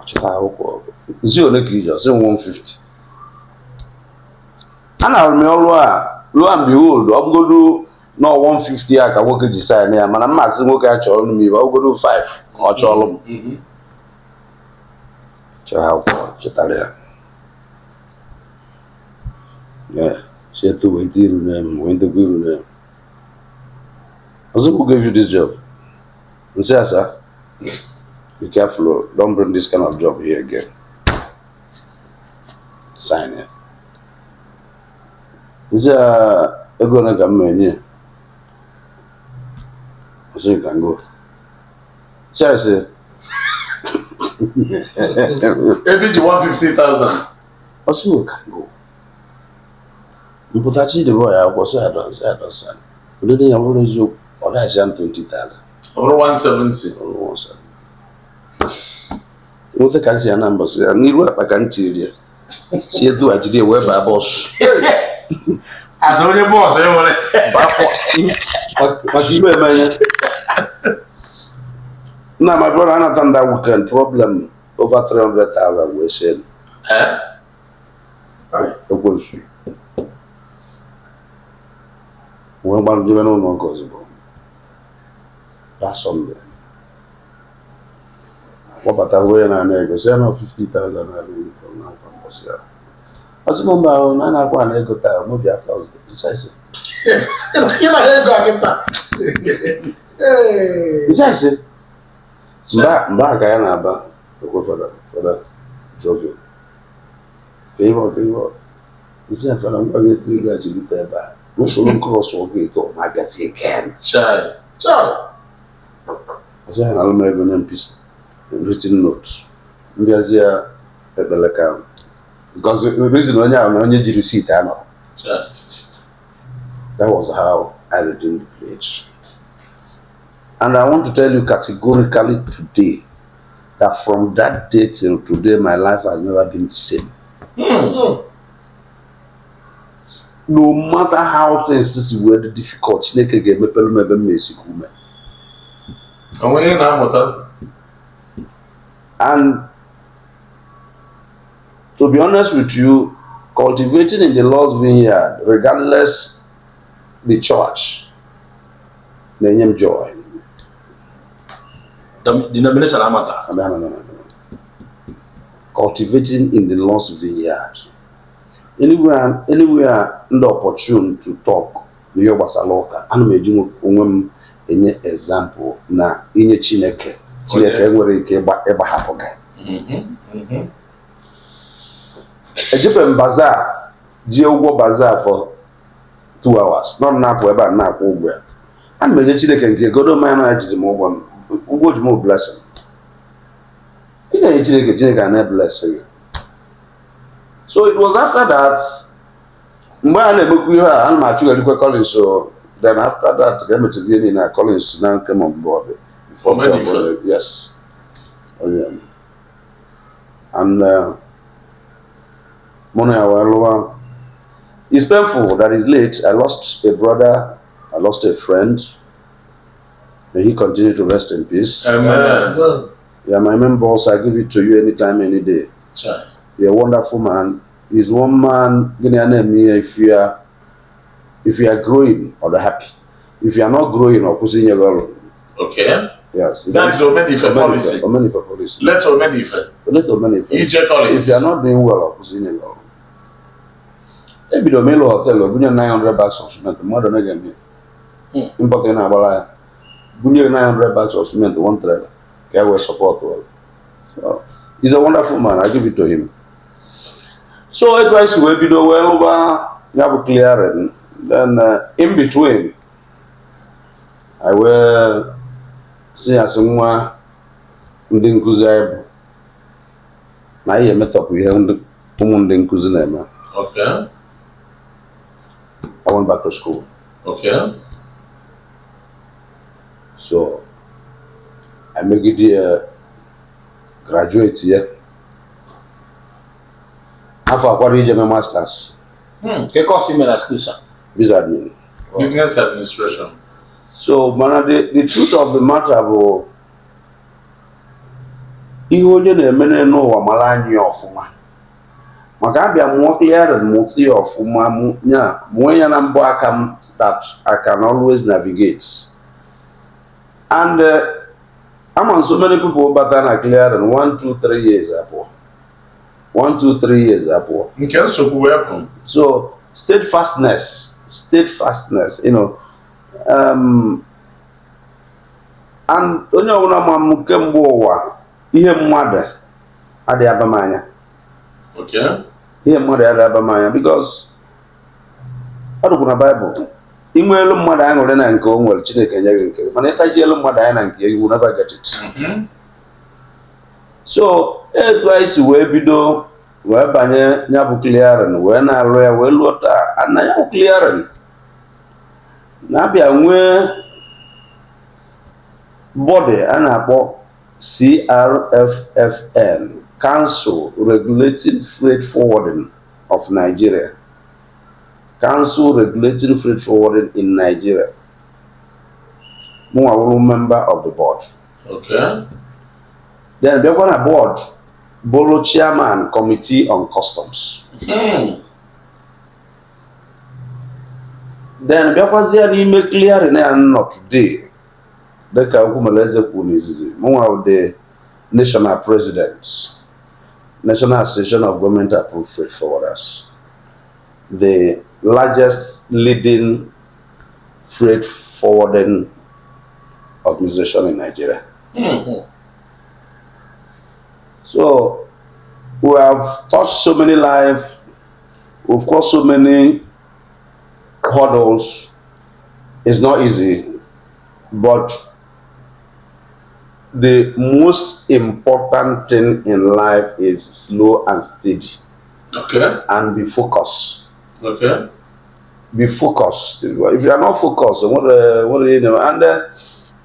ọchịta akwụkwọ nzi one ka iji, ọsị 150. A na-arụ m ọrụ a, lo and behold, ọ bụgodu na 150 ya ka nwoke ji sign ya, mana mmasị nwoke ya chọrọ m ibe ọ bụgodu 5 ọ chọrọ m chọrọ akwụkwọ chetara ya. Yeah, she had to wait iru na m wee ndekwa iru na m. Ọzọ, who gave you this job? Nsị asa Be careful o, don't bring this kind of job here again. Sign ya. Nsị ya ego ole ka m ma enye ya? Ọ sị ka m go. Sị ya sị Ebe iji 150,000. Ọ sị we can go. Mpụtachi the boy akwụkwọ sị I don say I don sign. Ụdịdị ya bụrụ eziokwu ọ daghịzi m 20,000. Ọ bụrụ 170. Ọ bụrụ 170. Nweta ka si ya na mbọsị ya n'iru akpa ka m tiri ya si etu a jide wee baa bọọsụ. Asị onye bọọsụ e nwere. Maka ibe eme ihe. Nna my brother anata that weekend problem over 300,000 wee sị Eh? ekwensu wee gbarụ jebe n'ụlọ ụka ozugbo that Sunday kpọbata onye na-ana ego sị ya na 50,000 na na-akwa mbọsị ya ọ sị m mba ahụ na na-akwa na ego taa n'obi Thursday. Nsị Ị na ego a kịta. Ee. nsị mgbe a ka ya na-aba ekwe fada fada Jovial ka ihe ọ ka ihe ọ nsị ya fada ngwa gị etu ego a si rute ebe a n'usoro nke ọsọ ọ ga-eto ma abịazi again. Chai. Chai. Ọsị ya na alụm ego nye mpisi written note mbịazi ya ekpele ka because reason onye ahụ na onye ji receipt anọ. Chai. That was how I redeemed the pledge. And I want to tell you categorically today that from that day till today, my life has never been the same. No matter how things were difficult, Chineke ga-emepere m ebe m na-esikwa ume. Onwe ihe na-amụta. And to be honest with you, cultivating in the Lord's vineyard, regardless the church, na-enye m joy. Denomination amata. No, no, no, no, no. Cultivating in the Lord's vineyard. Anywhere, anywhere ndị opportune to talk n'ihe gbasara ụka, ana m eji onwe m enye example na inye Chineke. Chineke enwere ike ịgbahapụ gị. Ejebe m bazaar ji ụgwọ bazaar for 2 hours nọ m na-apụ ebe a m na-akwụ ụgwọ ya. Ana m enye Chineke nke godo mmanya na ya jizi m ụgwọ m. Ụgwọ ji m blessing. Ị na-enye Chineke, Chineke a na-bless gị. So it was after that mgbe a na-emekwu ihe a ana m achụgharịkwa Collins, so then after that ka emechazie niile na Collins na nke m board before Omenife. Yes. Oh, yeah. And mụ na ya wee lụwa. It's painful that is late. I lost a brother, I lost a friend. May he continue to rest in peace. Amen. Amen. You are my main boss. I give it to you anytime, any day. Chai. You're a wonderful man. He's one man. Gịnị a na-eme ihe if you are growing or happy. If you are not growing, ọ kwụsị inye gị ọrụ. Okay. Yes. If That is Omenife policy. Omenife policy. Let Omenife. Let Omenife. Ije Collins. If you are not doing well, ọ kwụsị inye gị ọrụ. Ebido m ịlụ hotel, bunye 900 bags of cement, mmadụ na ga-eme. Mpọta ị na-agbara ya. Bunye 900 bags of cement, one trailer, ka e wee support ọrụ. So, he's a wonderful man. I give it to him. So etu anyị si wee bido wee lụba ya bụ clearing. Then in between, I wee si ya sị nwa ndị nkụzi anyị bụ na anyị emetọpụ ihe ụmụ ndị nkụzi na-eme. I went back to school. So I megide ya graduate ya. Afọ akwado ije mee masters. Nke course ime na school, sir? Biz admin. Business administration. So mana the truth of the matter bụ ihe onye na-eme n'ụwa mara anyị ọfụma maka abịa mụọ clearing mụta ya ọfụma ya mụọ ya na mbọ aka m that I can always navigate and ama so many people bata na clearing 1, 2, 3 years abụọ, 1, 2, 3 years abụọ. Nke nsogbu wee bụ So steadfastness, steadfastness, and onye ọbụla ma m kemgbe ụwa Ihe mmadụ adịghị aba m anya. Ihe mmadụ adịghị aba m anya because ọ dịkwa na Baịbụl, inwe elu mmadụ aṅụrị na nke o nwere, Chineke nye gị nke gị. Mana ịtaji elu mmadụ anya na nke ya, you will never get it. So etu anyị si wee bido wee banye ya bụ clearing, wee na-arụ ya wee lụọ taa na ya bụ clearing na-abịa nwee body a na-akpọ CRFFN, Council Regulating Freight Forwarding of Nigeria, Council Regulating Freight Forwarding in Nigeria. Mụnwa wụrụ member of the board. Then bịakwa na board bụrụ chairman, Committee on Customs. Then bịakwazie n'ime clearing ya nọ today, dịka Okwumeleze kwuru n'izizi, mụnwa bụ the national president, National Association of Government Approved Freight Forwarders, the largest leading freight forwarding organization in Nigeria. So we have touched so many lives, we've crossed so many hurdles. It's not easy, but the most important thing in life is slow and steady and be focused. Be focused. If you are not focused, what are you know? And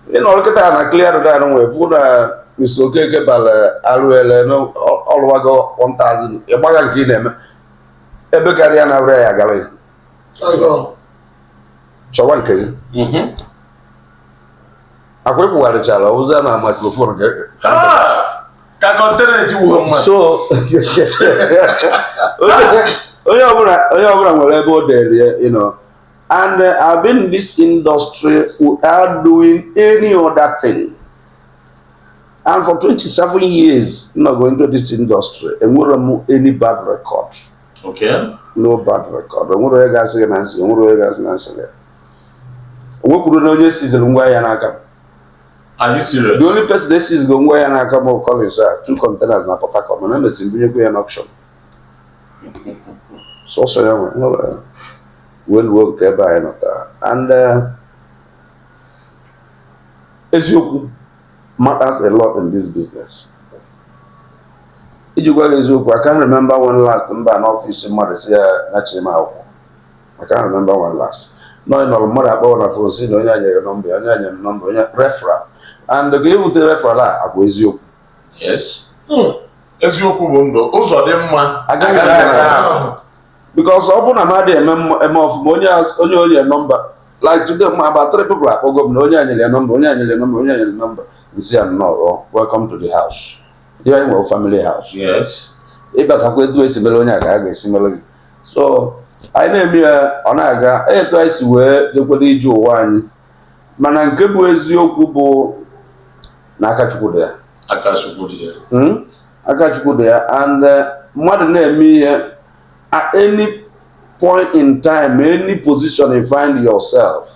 kịta na clear down wee fụ na Mr. Okeke bara arụele ọlụwago 1000, ịgbaga nke ị na-eme ebe karịa na arụya ya gara. Ọzọ. Chọwa nke gị. Akwa ịkwụgharịchara ụzọ na microphone gị. Ah, ka container etiwuo mmadụ. So onye ọbụla nwere ebe o dere ya, and I've been in this industry without doing any other thing, and for 27 years not going to this industry, enwere m any bad record. No bad record. Onwere onye ga-asị gị na nsị, onwere onye ga-asị na nsị gị onwekwuru na onye siziri ngwa ahịa n'aka m. Are you serious? The only person that sees go ngwa ahịa n'aka m bụ Collins, a two containers na Port Harcourt, mana emesi mbunyekwu ya n'auction. Sọsọ ya nwe wee luo nke ebe anyị nọ taa. And eziokwu matters a lot in this business. Iji gwa gị eziokwu, I can't remember when last mba n'ọfịs mmadụ si ya nachiri m akwụkwọ. I can't remember when last nọ nọrọ mmadụ akpọrọ na phone si na onye anyere nọmba ya, onye anyere nọmba, onye referral, and ga ewute referral a agwa eziokwu. Yes. Eziokwu bụ ndụ. Ụzọ dị mma. Agaghị agaghị aga. aga ahụ. Because ọ bụrụ na mmadụ eme ọfụma, onye nọmba, like today ma about three people akpọgo m na onye anyere ya nọmba, onye anyere ya nọmba, onye anyere ya nọmba, nsị ya nnọọ, welcome to the house. Ihe anyị nwere, family house. Ịbatakwa, etu esi mere onye a ka a ga-esi mere gị. So anyị na-eme ya, ọ na-aga etu anyị si wee jekwado ije ụwa anyị. Mana nke bụ eziokwu bụ na aka Chukwu dị ya. Aka Chukwu dị ya. Aka Chukwu dị ya. And mmadụ na-eme ihe, at any point in time, any position you find yourself,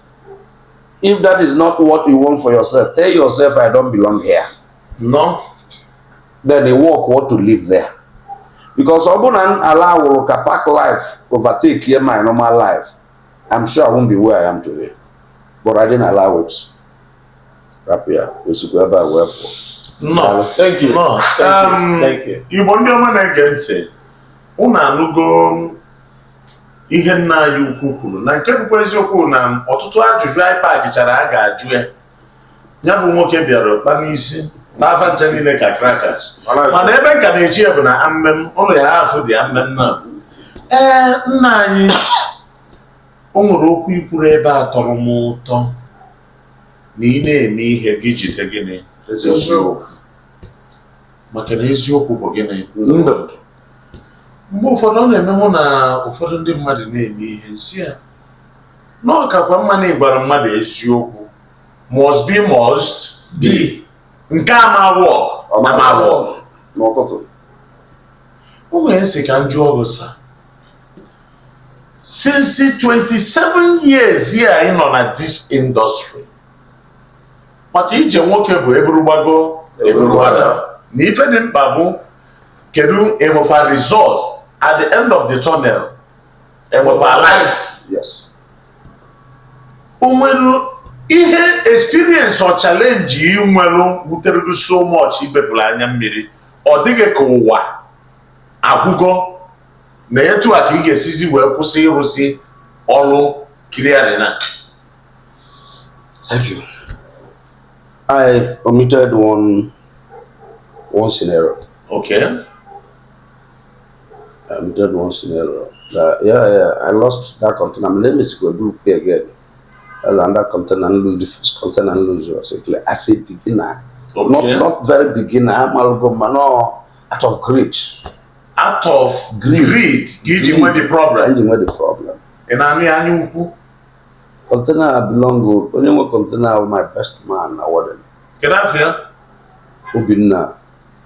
if that is not what you want for yourself, tell yourself, "I don't belong here." Nnọọ. Then they work what to live there, because ọ bụrụ na ala wụrụ ka park life overtake here my normal life, I'm sure I won't be where I am today, but I didn't allow it. Rapụ ya osikwa ebe a wee pụọ. Nnọọ. Thank you. Nnọọ. Thank you. Thank you. Igbo ndị ọma na-ege ntị, unu anụgo ihe nna anyị ukwu kwuru, na nke bụkwa eziokwu na ọtụtụ ajụjụ anyị pakichara a ga-ajụ ya, ya bụ nwoke bịara ụkpa n'isi n'afa ncha niile ka crackers, mana ebe nka na-echi ya bụ na amem ụlọ ya afụ dị amem na ee nna anyị o nwere okwu ikwuru ebe a tọrọ m ụtọ, na ị na-eme ihe gị jide gịnị? Eziokwu, maka na eziokwu bụ gịnị? Ndụ. Mgbe ụfọdụ ọ na-eme mụ na ụfọdụ ndị mmadụ na-eme ihe, nsị ya na ọ kakwa mma na ịgwara mmadụ eziokwu. Must be, must be. Nke a ma work ama work. N'ụtụtụ. O nwere nsị ka m jụọ gị sa, since 27 years here anyị nọ na this industry, maka ije nwoke bụ eburu gbago eburu gbada. Na ife dị mkpa bụ kedu enwekwa result at the end of the tunnel, enwekwa light? Yes. O nwere ihe experience or challenge ị nwere wutere gị so much, ibepụrụ anya mmiri, ọ dịghị ka ụwa agwụgo, na etu a ka ị ga-esizi wee kwụsị ịrụsị ọrụ clearing na? Thank you. I omitted one scenario. I omitted one scenario. Yeah, I lost that container. Let me see, go pay again. That's another container and lose the first container and lose was as a beginner. Not very beginner. I'm a no, out of greed. Out of Greed. Greed ka iji nwee the problem. I didn't the problem. Ị na-anụ ya, anya ukwu. Container belong to onye nwe container was my best man na wedding. Kedu afọ ya? Obinna,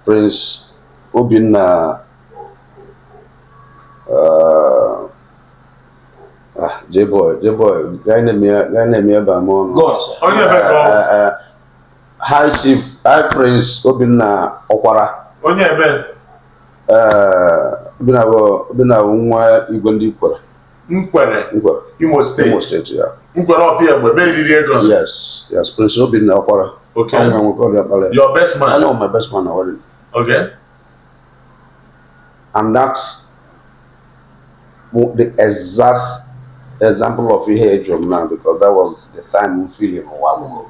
Prince Obinna, J-Boy, J-Boy, guy name ya ba m ọnụ. Go on, sir. Onye ebe ka ọ? High Chief, High Prince Obinna Ọkwara. Onye ebe? Obinna bụ nwa igwe ndị Nkwere. Nkwere? Nkwere. Imo Imo Steeti. Steeti, ya. Nkwere ọpịa egbe be eriri ego. Yes, Prince Obinna Ọkwara. Onye nwoke ọ dị akpara ya. Your best I man. know my best man na wedding. And that's the exact example of ihe ejụrụ m now, because that was the time m feeling ụwa gwụrụ.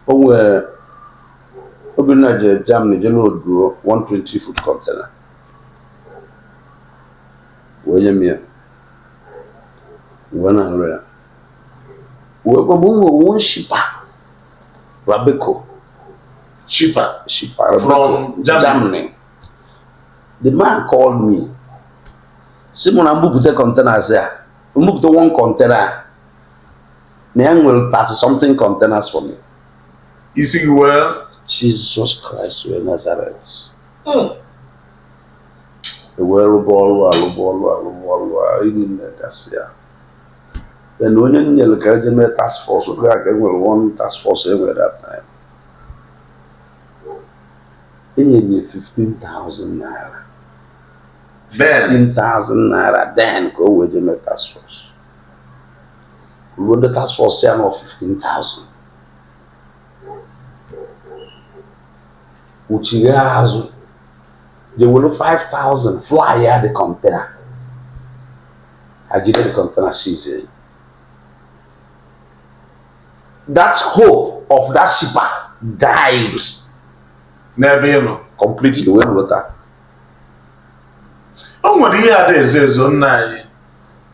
O nwere Obinna je Germany je loaduo 120 foot container wee nye m ya, wee na-arụ ya, wee gwa m o nwere one shipper, Rabeco. Shipper. Shipper From Germany. Germany. The man called me, si mụ na mbupụta containers ya, mbupụta one container na ya nwere 30 something containers for me. Isi gị wee Jesus Christ wee Nazareth. Wee rụba ọrụ a, rụba ọrụ a, rụba ọrụ a niile gasị ya. Then onye m nyere ka eje mee task force, oge a ka e nwere one task force e nwere that time, enyere m ya 15,000 naira. Then 15,000 naira then, ka o wee jee mee task force. Ruo ndị task force ya nọ 15,000, kwuchigha azụ, je were 5,000 fly ya the container, ha jide the container, seize. That hope of that shipper died n'ebe ị nọ completely wee lọta. O nwere ihe ada ezo ezo, nna anyị,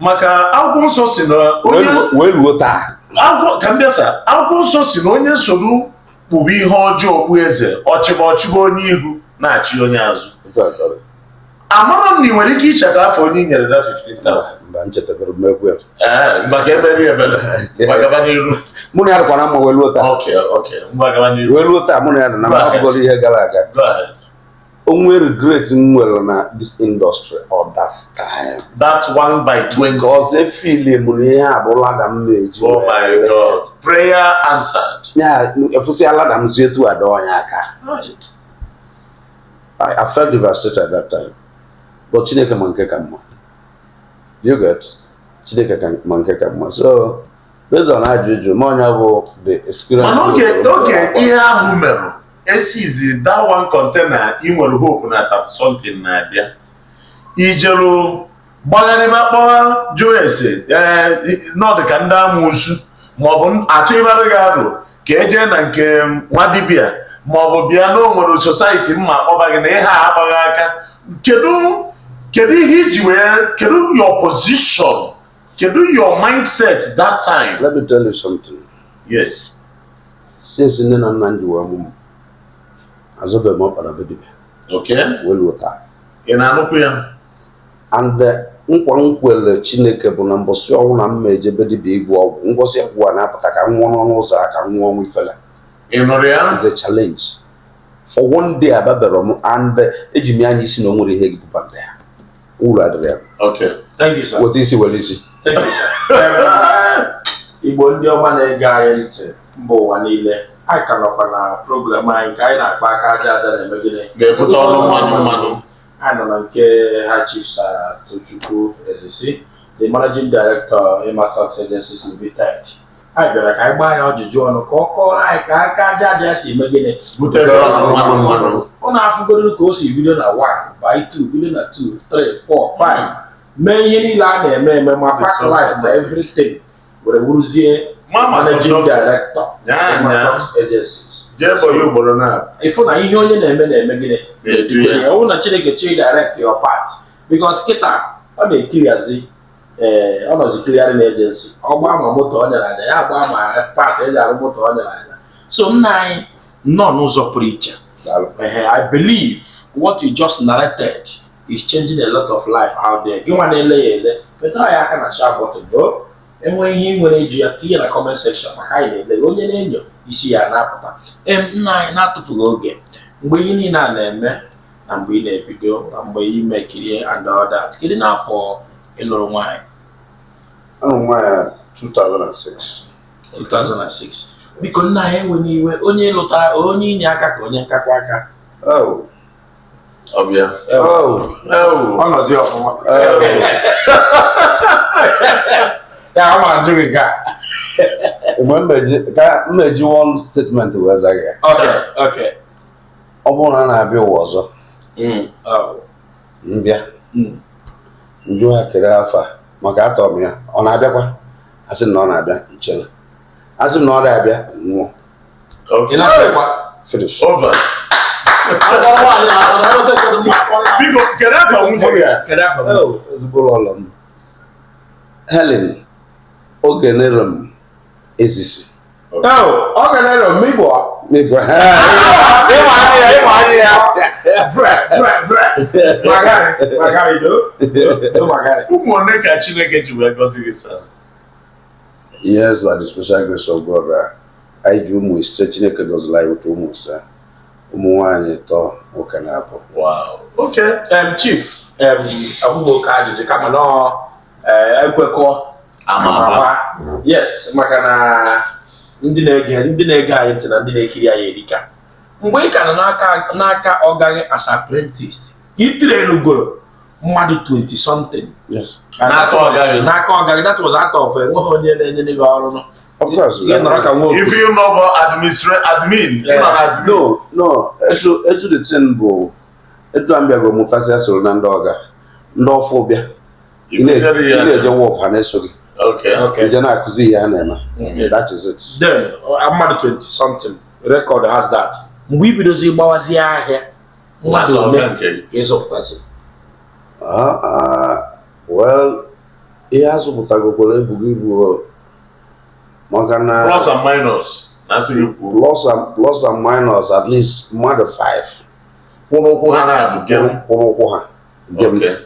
maka akwụkwọ nsọ si na onye Wee luo taa. Akwụkwọ ka m bịa sa, akwụkwọ nsọ si na onye nsogbu kpụrụ ihe ọjọọ okpu eze, ọchịba ọchịba onye ihu na-achị onye azụ. Amara m na ị nwere ike icheta afọ onye i nyere na 15,000. Mba, nchetabere m ekwe. Ee, maka emeri ebere, ngwa, gaba n'iru. Mụ na ya dịkwa na mma wee luo taa. Okay, ngwa, gaba n'iru. Wee luo taa, mụ na ya dị na mma. Go ahead. Ọ bụgoro ihe gara aga. Go ahead. O nwee regret m nwere na this industry all that time. That one by 20. Because efili m na ihe a bụ ladder m na-eji. Oh my God, prayer answered. Ya efụsịa ladder m si etu a dọọ ya aka. I felt devastated at that time, but Chineke ma nke ka mma. You get? Chineke ka ma nke ka mma. So based on ajụjụ ma onye bụ the experience. Mana oge ihe ahụ merụ, esizi that one container, ị nwere hope na 30 something na-abịa, ijeru gbagharịba, kpọwa, jụọ ese, ee, n'ọdụ ka ndị amoosu maọbụ atụ ịbara gị arụ ka ejee na nke nwa dibịa, maọbụ bịa na o nwere society mma akpọba gị na ihe a agbaghị aka. Kedu ihe iji wee, kedu your position, kedu your mindset that time? Let me tell you something. Yes. Since nne na nna m ji wee mụ m, azụbeghị m ọkpara be dibịa. Wee luo taa. Ị na-anụkwu ya? And nkwa m kwere Chineke bụ na mbọsị ọnwụ na mma ejebe dibịa ịgwọ ọgwụ, ngwọsị ọgwụ a na-apụta, ka m nwụọ n'ọnụ ụzọ a, ka m nwụọ ọnwụ ifele. Ị nụrụ ya? Is a challenge for one day. Ababere m and eji m ya anya isi na o nwere ihe gị ya uru adịrị ya. Okay. Thank you, sir. Weta isi, were isi. Thank you, sir. Igbo ndị ọma na-ege anyị ntị, mba ụwa niile. Anyị ka nọkwa na program anyị nke anyị na-akpa aka aja aja na-eme gịnị? Ga-ebute ọnụ mmanụ mmanụ. Anyị nọ na nke ha, Chief Sir Tochukwu Ezisi, the Managing Director, Imatox Agencies Limited. Anyị bịara ka anyị gbaa ya ajụjụ ọnụ ka ọ kọọrọ anyị ka aka aja aja si eme gịnị? Butere ọnụ mmanụ mmanụ. Ọ na-afụgoro ka o si bido na 1 by 2, bido na 2, 3, 4, 5, mee ihe niile a na-eme eme, ma Dị park so life ma pathetic. everything, were wuruzie Mama Managing conductor. Director, Nya nya. Imatox Agencies. Jee bọ ya ugboro na Ịfụ na ihe onye na-eme na-eme gịnị? Na-edu ya. Ọ bụrụ na Chineke chi direct your path, because kịta ọ na-ekiriazi, ee, ọ nọzi clearing agency, ọ gbaa ma moto ọ nyere anya ya, gbaa ma parts eji arụ moto ọ nyere anya. So nna anyị, nnọọ n'ụzọ pụrụ iche. Daalụ. Ehe, I believe what you just narrated is changing a lot of life out there. Gị nwa na-ele ya ele, metara ya aka na share button go. Enwe ihe ị nwere iju ya, tinye na comment section, maka anyị na-ele onye na-enyo isi ya na-apụta. Em, nna anyị, na-atụfughị oge, mgbe ihe niile a na-eme, na mgbe ị na-ebido, na mgbe ị mekirie and all that, kedu n'afọ ị lụrụ nwaanyị? Anụ nwaanyị 2006. 2006. Biko nna anyị, enwe n'iwe, onye lụtara, onye inye aka ka onye nkakwa aka? Oh. Ọbịa. Oh. Ewu. Ọ nọzi ọfụma. Oh. Ya ọ mara njụ gị nke a. Mgbe ka mmeji one statement wee zaghị ya. Okay. Ọ bụrụ na a na-abịa ụwa ọzọ, Oh. mbịa njụ ha kere afọ a maka atọ m ya, ọ na-abịakwa? Asị m na ọ na-abịa, nchere. Asị m na ọ na-abịa, nwụọ. Ị na-asịkwa? Finish. Over. Akpọrọ nwaanyị ahụ, ọ na-enweta kedu mma akpọrọ ya. Biko, kedu afa nwunye gị? Kedu afọ m? Oh, ezigbo ụlọ m, Helen Ogenerem Ezisi. Oh, ọ ga na-ere mmigbo. N'igwe. Ịma anya ya, ịma anya ya. Bre, bre, bre. Magari, magari do. Do magari. Ụmụ one ka Chineke ji wee gọzi gị, sir? Yes, by the special grace of God, anyị ji ụmụ 5. Chineke gọziri anyị ụtọ ụmụ 5, ụmụ nwaanyị 3, nwoke na-abụ. Wow. Okay. Chief, abụghị oke ajụjụ, kama na ọ ekwekọ Ama ama. Yes, maka na ndị na-ege anyị ntị na ndị na-ekiri anyị erika. Mgbe ị ka nọ n'aka ọgaghị as apprentice, ka ị trainugoro mmadụ 20 something? Yes. N'aka ọgaghị. N'aka ọgaghị. That was out of enweghị onye na-enyere gị ọrụ nọ. Of course. Ị nọrọ ka nwa If you know about admin, ị nọ na admin. No, etu the thing bụ, etu a m bịago mụtasịa, soro na ndị ọga, ndị ọfụ bịa, Ị kụziere ị ya. na-eje wọf, ha na-eso gị. Ije na-akụzi ihe ha na-eme. That is it. Then mmadụ 20 something, record has that. Mgbe i bidozi gbawazie ahịa, mmadụ Asọ ole ọga nke gị. ka ịzụpụtazi? Ah, ah, well, ihe azụpụtagokwara ebugo ibu o. Maka na Plus and minus. Na asị gị kwuo. Plus and minus, at least mmadụ 5 Kwụrụ ụkwụ ha na-abụ gem. kwụrụ ụkwụ ha gem.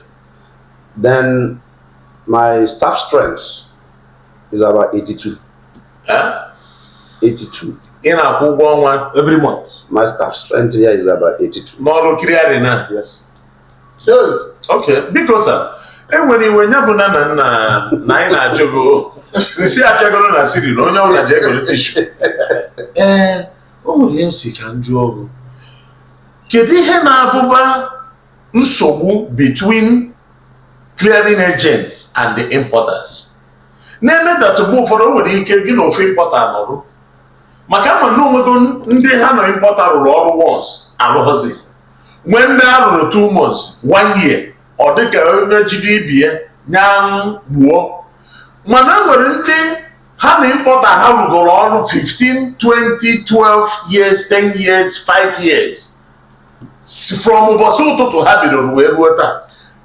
Then my staff strength is about 82. Eh? 82. Ị na-akwụ ụgwọ ọnwa Every month? My staff strength here is about 82. N'ọrụ clearing na. Yes. Okay. Biko sir, enwere iwe nya bụ na na nna na anyị na-ajụ gị nsị apịagoro na siri na onye ọbụla ji egoro tissue. Ee, o nwere ihe nsi ka m jụọ gị. Kedu ihe na-abụba nsogbu between clearing agents and the importers? Na-eme that mgbe ụfọdụ o nwere ike gị na ofu importer nọrụ, maka ama na onwego ndị ha na importer rụrụ ọrụ once, alụghọzi, nwee ndị a rụrụ 2 months, one year, ọ dịka onye jide ibi ya nya gbuo. Mana e nwere ndị ha na importer ha rụgoro ọrụ 15, 20, 12 years, 10 years, 5 years, from ụbọchị ụtụtụ ha bidoro wee ruo taa.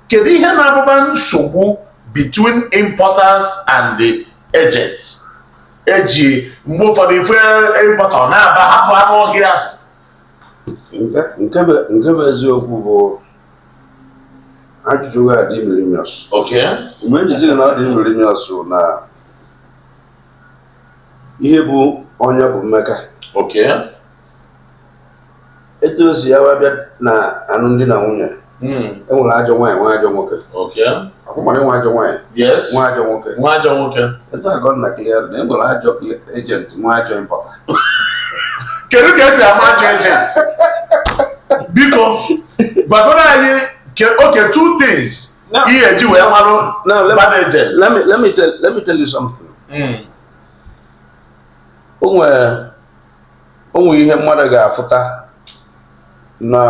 Kedu ihe na-abụba nsogbu between importers and the agents, eji mgbe ụfọdụ ife importer ọ na-aba hapụ anụ ọhịa? Nke bụ eziokwu bụ ajụjụ gị adị mirimios. Mgbe m jizi gị na ọ dị mirimios na ihe bụ onye bụ mmeka. Etu o si ya wee bịa na alụmdi na nwunye, e nwere ajọ nwaanyị, nwe ajọ nwoke. Akwụkwara nwe ajọ nwaanyị, Yes. nwe ajọ nwoke. Nwa ajọ nwoke. Etu a ka ọ dị na clear na e nwere ajọ agent, nwe ajọ importer. Kedu ka esi ama ajọ agent? Biko gwagoro anyị okay, two things ihe eji wee marụ Now, let me- bad agent. Let me tell you something. O nwere ihe mmadụ ga-afụta na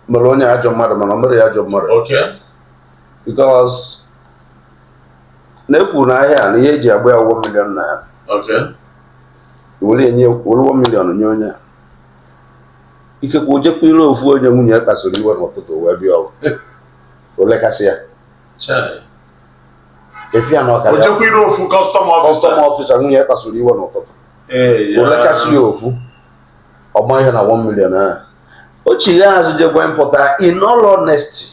mere onye ajọ mmadụ, mana ọ mere ya ajọ mmadụ. Because na-ekwu na ahịa na ihe eji agba ya ₦1 million. Were enye, were 1 million nye onye a. Ikekwe o jekwa ire ofu onye nwunye ya kpasuru iwe n'ụtụtụ wee bịa ọrụ, o lekasị ya. Chai. Efi ya na O ọkara jekwa ire ofu custom officer. Custom officer nwunye ya kpasuru iwe n'ụtụtụ. Ee, ya. O lekasị ya ofu ọma ihe na 1 million ahụ o chigha azụ jekwa mpụta. In all honesty,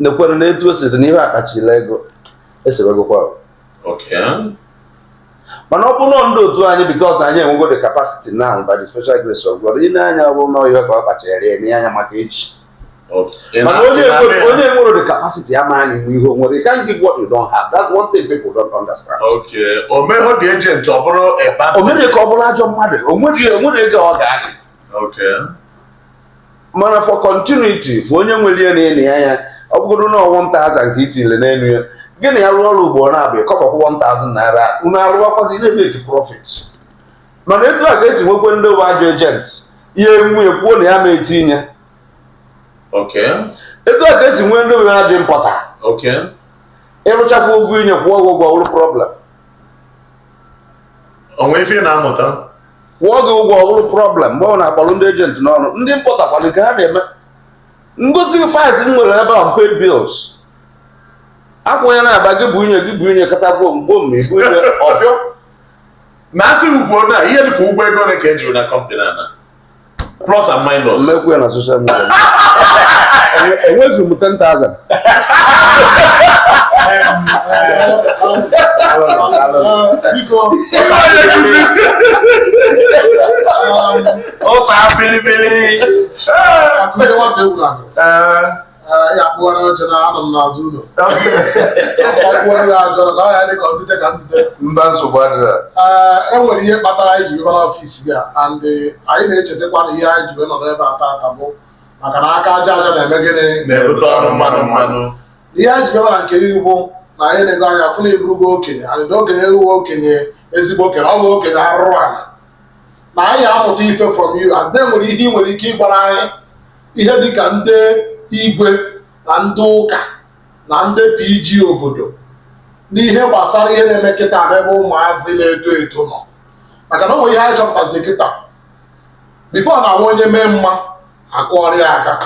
nekwere na etu o si dị n'ihe akpachila ego esebegokwa. Mana ọ bụrụ na ndị otu anyị, because na anyị enwego the capacity now by the special grace of God, ị na-anya ọ bụrụ na ihe ka ọ kpachara ya eme anya maka echi. Mana onye nwere the capacity ama anyị nwe ihe o nwere. You can't give what you don't have. That's one thing people don't understand. Okay. O meghọ the agent ọ bụrụ a bad O mere ka ọ bụrụ ajọ mmadụ, o nwere ego ọ ga-anị. Mana for continuity, for onye nwere ihe na-enyi ya anya, ọ bụgodu na 1000 ka itinyere n'elu ya, gị na ya rụọ ọrụ ugboro na-abịa kọfọkwa 1000 naira, unu arụwakwazi na-emeki profit. Mana etu a ka esi nwekwe ndị bụ ajọ agent ya enwe kwuo na ya ma etinye. Etu a ka esi nwee ndị bụ ajọ importer. Ịrụchakwa ụgwọ inye, kwụọ gị ụgwọ, wụrụ problem. Onwe ife ị na-amụta. Kwụọ gị ụgwọ, ọ bụrụ problem. Mgbe ọ na-akpọrọ ndị agent n'ọrụ, ndị importer kwado nke ha na-eme ngosi files m nwere ebe a, unpaid bills akwụnye na-aba gị bụ inye gị bụ inye kata gbom gbom ibu inye ọfịọ. Na asị ugbo na ihe dịka ụgwọ ego ole ka ejiri na company a na plus and minus? Mmekwu ya na social media, enwezu m 10,000. Biko. Ụka bilibili. Akụnye nwata egwu na ya akpụghara oche na anọ m n'azụ ụlọ akpụghara ya ajọrọ ka ọ ya dị ka ọdịde ka ndide. Mba, nsogbu adịrọ. Ee, e nwere ihe kpatara anyị ji bịa n'office gị a, and anyị na-echetakwa na ihe anyị ji wee nọrọ ebe a taata bụ maka na aka aja aja na-eme gịnị? Na-ebute ọnụ mmanụ mmanụ. Ihe anyị ji bịa na nke gị bụ na anyị na-ego anya fụ na eburugo okenye and na okenye erughị okenye, ezigbo okenye, ọ bụ okenye arụrụ ala na anyị amụta ife from you, and then nwere ihe ị nwere ike ịgbara anyị, ihe dịka ndị igwe na ndị ụka na ndị PG obodo, n'ihe gbasara ihe na-eme kịta n'ebe ụmụazị na-eto eto nọ, maka na o nwere ihe anyị chọpụtazi kịta. Before na onye mee mma akụọrọ ya aka,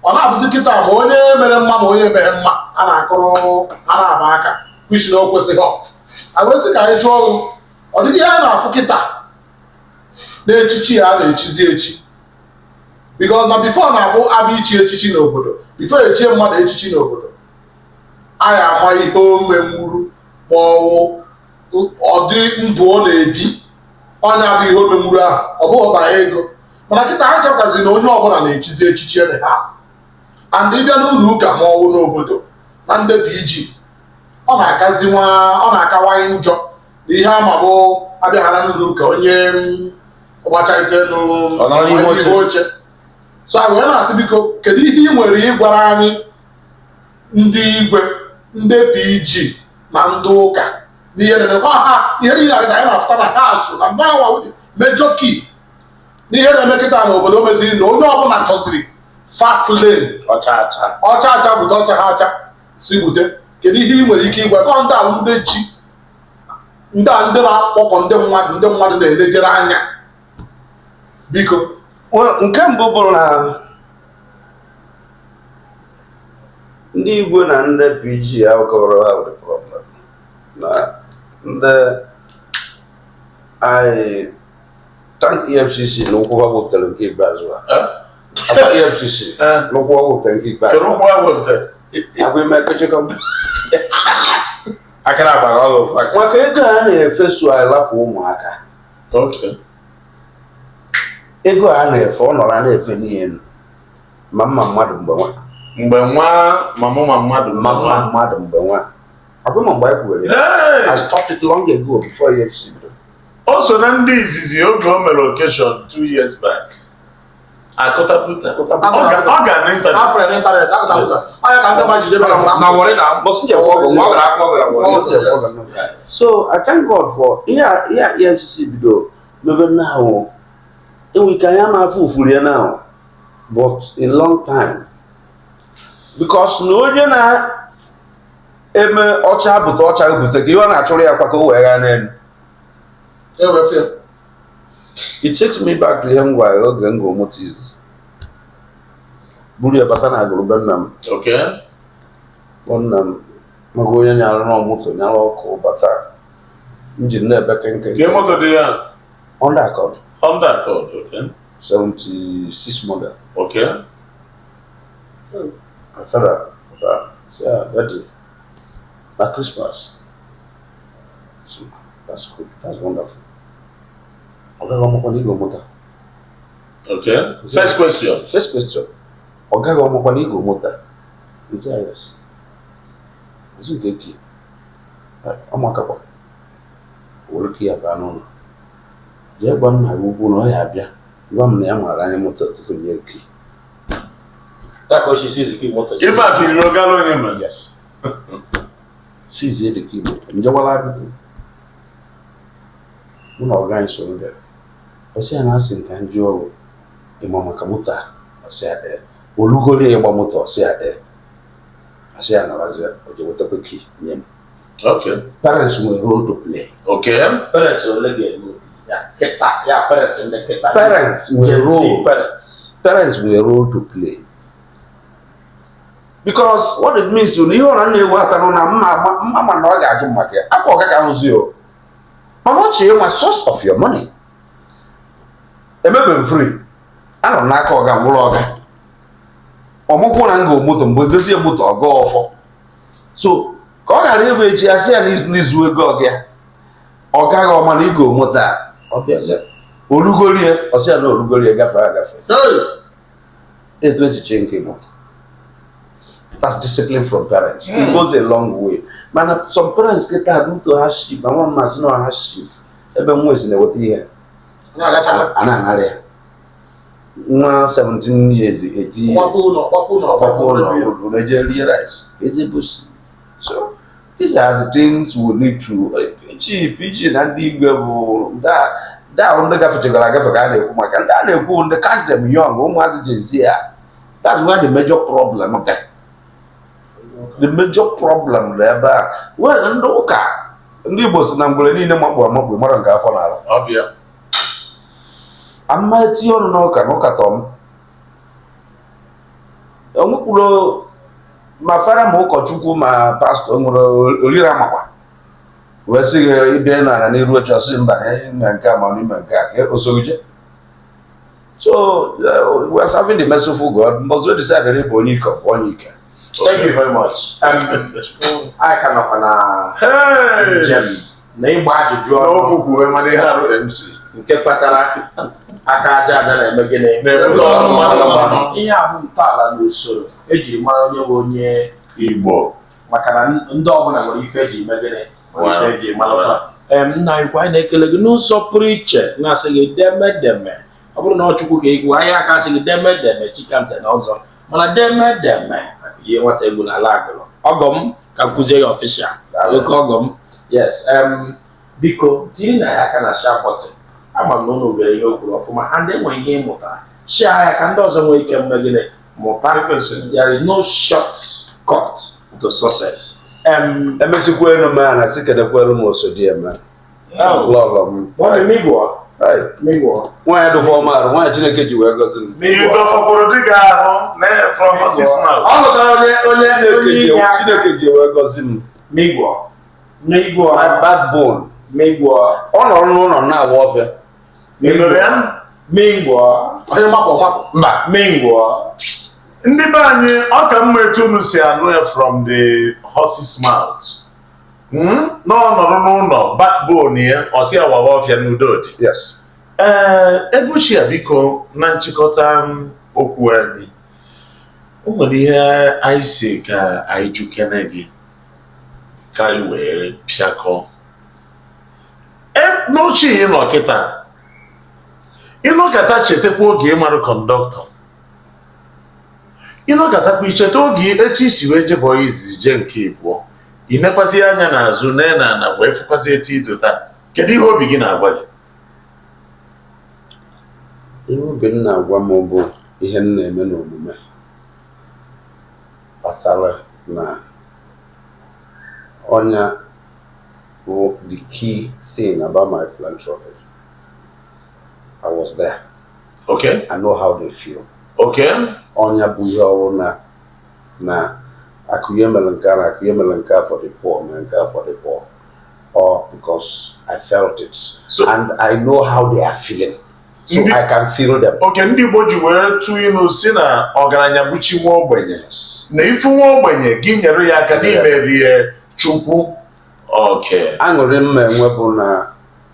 ọ na-abụzi kịta ma onye mere mma ma onye mere mma a na-akụrụ a na-aba aka, kwuchi na o kwesịghị. Agwesị ka anyị jụọ ọrụ, ọ dịghị ihe a na-afụ kịta n'echichi a na-echizi echi, because na before na-abụ abịa ichi echichi n'obodo, before echie mmadụ echichi n'obodo, anyị ama ihe o menwuru ma ọwụ ọ dị ndụ ọ na-ebi, ọnya bụ ihe o menwuru ahụ, ọ bụghị banye ego. Mana kịta ha chọpụtazi na onye ọbụla na-echizi echichi ebe ha, and ịbịa n'ụlọ ụka ma ọwụ n'obodo na ndị PG, ọ na-akazi nwa, ọ na-akawanye njọ na ihe ama bụ abịaghara n'ụlọ ụka, onye ọgbachite Ọ nọrọ n'ihu oche. oche. So anyị wee na-asị, biko, kedu ihe ị nwere ịgwara anyị, ndị igwe, ndị PG na ndị ụka, n'ihe na-emekwa ha, ihe niile anyị na-afụta na ha so na ndị awa major key n'ihe na-eme kịta n'obodo meziri na onye ọbụla chọziri fast lane? Ọcha acha. Ọcha acha bute, ọcha ha acha si bute. Kedu ihe ị nwere ike ịgwa kọ ndị a, ndị chi, ndị a, ndị na-akpọkọ ndị mmadụ na-elejere anya, biko? Well, nke mbụ bụrụ na ndị igwe na ndị PG ahụ kọrọ ha the problem na ndị anyị, thank EFCC na ụkwụ ha wepụtara nke ikpeazụ a. Akwa EFCC na ụkwụ ha wepụtara nke ikpeazụ. Kedu ụkwụ ha wepụtara? Akwa ime kechekọ. Aka na-agbara ọrụ ofu aka. Maka ego a na-efesu alafu ụmụaka. Ego a na-efe, ọ nọrọ a na-efe n'ihe ma mma mmadụ mgbe nwa. Mgbe nwa mama ma mmadụ ma mma mmadụ mgbe nwa, ọ bụrụ ma mgbe anyị kwuwere ya. Hey! I stopped it long ago before EFCC bido. O so na ndị izizi oge o mere occasion 2 years back. Akụtaputa. Ọ ga n'internet. Afọ ya n'internet akụtapụta anya ka ndị mmadụ jide mere Na Warri na mbọsị njem ọgụ nwa ọ gara akwụkwọ, gara Warri. So I thank God for ihe a. Ihe a EFCC bido mebe now, enwe ike anyị ama afọ ufuru ya now, but in long time, because na onye na-eme ọcha bute ọcha bute ka ihe ọ na-achụrụ ya kwa ka o wee gaa n'elu. Ewefie. It takes me back to ihe m gwara ya oge m gụrụ moto izizi, buru ya bata na agụrụ be nna m. Kpọọ nna m maka onye nyara nọ moto nyara ọkụ bata, engine na-ebe kenke. Nke moto dị ya? Honda Accord. Honda Accord, okay. 76 model. My father pụtara sị ya, "Daddy, na Christmas." So that's good, that's wonderful. Ọ gaghị ọmakwa na igo moto. Okay. First question. First question, ọ gaghị ọmakwa na igo moto. He said yes. Ezi nke ki ọmakakwa were ka ya baa n'ụlọ, jee gwa nna gị ukwu na ọ ya abịa gwa m na ya mara anya moto tupu nye ki. That ka o si sizi ka moto. Ife a kiriri ogala onye mere. Yes, sizie dị ka igbo njewala akụkụ mụ na ọga anyị soro bịara. Ọ sị ya na asị nka njụ ọgwụ ịma maka moto a. Ọ sị ya ee. Olugoro ya ịgba moto. Ọ sị ya ee. Ọ sị ya nabazie, o je wetakwa key nye m. Parents nwere role to play. Parents ole ga-eme obi ya kịta ya, parents ndị kịta? Parents nwere Gen Z role. Parents. Parents nwere role to play, because what it means bụ na ihe ọ na na-ewu atanụ na mma mma ma na ọ ga-ajụ m maka ya akwa ọ gaghị ahụzi o, mana ọ chee nwa source of your money emebe m free. Anọ m n'aka ọga nwụrụ ọga ọmụkwụ na ngo moto mgbe gozie moto ọga ọfọ, so ka ọ ghara ịbụ echi asị ya n'izu ego ọga ya ọ gaghị ọma na igo moto a. Ọ bịazie olugorie, ọ sị ya na olugorie gafee agafe. Hey! Etu esi chee nke moto. That's discipline from parents. It goes a long way. Mana some parents kịta due to hardship, ma nwa mmasị na hardship ebe nwa esi na-eweta ihe na-agacha. A na-anara ya nwa 17 years, 18 years. Gbapụ ụlọ, gbapụ ụlọ. Ọgbapụ ụlọ ụlọ eje rie rice ka eze bosi. So these are the things we need to PG PG na ndị igwe bụ ndị ahụ ndị gafechegara agafe ka a na-ekwu maka ndị a na-ekwu ndị catch them young, ụmụazị Gen Z a. That's where the major problem dị. The major problem dị ebe a. Well, ndị ụka, ndị Igbo si na mgbere niile makpu amakpu mara nke afọ n'ala. Ọbịa. Amma etinye ọnụ n'ụka na ụka tọm onwekwuru ma fara ma ụkọchukwu ma pastọ nwere oriri amakwa wee sị gị ịbịa n'ala n'iru oche, ọsị mba na ime nke a ma n'ime nke a ka osogije. So we are serving the merciful God. Mbọsị o decide ịbụ onye ike, ọ bụ onye ike. Thank you very much. Anyị ka nọkwa na Hey! njem na ịgba ajụjụ ọnụ. N'okwu kwuwe mana ihe arụ MC. Nke kpatara aka aja aja na-eme gịnị? Na-ebute ọnụ mmanụ mmanụ. Ihe a bụ ntọala na usoro ejiri mara onye bụ onye Igbo. Maka na ndị ọbụla nwere ife eji eme gịnị, nwere ife eji mara fa. Nna anyị kwa, anyị na-ekele gị n'ụzọ pụrụ iche, na-asị gị demedeme. Ọ bụrụ na ọ Chukwu ka ikwu anyị aka asị gị demedeme chikante na ọzọ, mana demedeme akụzie nwata egwu n'ala agụrụ ọgọ m ka m kụzie ya official oke ọgọ m. Yes, biko tiri na ya aka na share button. Ama m na ụnụ gere ihe o kwuru ọfụma and enwe ihe ị mụtara. Share ya ka ndị ọzọ nwee ike mme gịnị? Mụta. There is no short cut to success. Emesikwa elu m a na sị kedekwelu m osodi eme. Oh. Lọlọ m. Mummy migwo. Hey, migwo. Nwaanyị dụfọ ọmarụ nwaanyị Chineke ji wee gọzi m. Ịdọfọkwuru di gị ahụ na from horse's mouth. Ọ lụtara onye onye Chineke onye ji inye aka. Chineke ji wee gọzi m. Migwo, migwo. My backbone. Migwo. Ọ nọrọ n'ụlọ na-awa ọfịa. Ị nụrụ ya? Migwo. Onye mapụ mapụ. Mba, migwo. Ndị be anyị, ọ ka mma etu unu si anụ ya from the horse's mouth. Na ọ nọrọ n'ụlọ, backbone ya, ọ sị awawa ọfịa n'udo dị. Yes. Ee, Ebuchia, biko, na nchịkọta m okwu anyị, o nwere ihe anyị si ka anyị jukene gị ka anyị wee pịakọ. N'oche ị nọ kịta, ịnọkọta chetakwa oge ịmarụ conductor, ịnọkọtakwa icheta oge etu isi wee jebọ izizi, jee nke ịbụọ, ị nekwasị anya n'azụ nee na ana wee fụkwasị etu ido taa, kedu ihe obi gị na-agwa gị? Ihe obi m na-agwa m bụ ihe m na-eme n'omume kpatara na ọnya bụ the key thing about my philanthropy. I was there. I know how they feel. Ọnya bụ ihe ọwụ na akụnye mere nke a na akụnye mere nke a for the poor, mere nke a for the poor, or because I felt it and I know how they are feeling, so I can feel them. Oke ndị Igbo ji wee tụ ilu si na ọgaranya bụ chi nwa ogbenye, na ifu nwa ogbenye gị nyere ya aka n'imerie Chukwu. Okay. Aṅụrị m enwe bụ na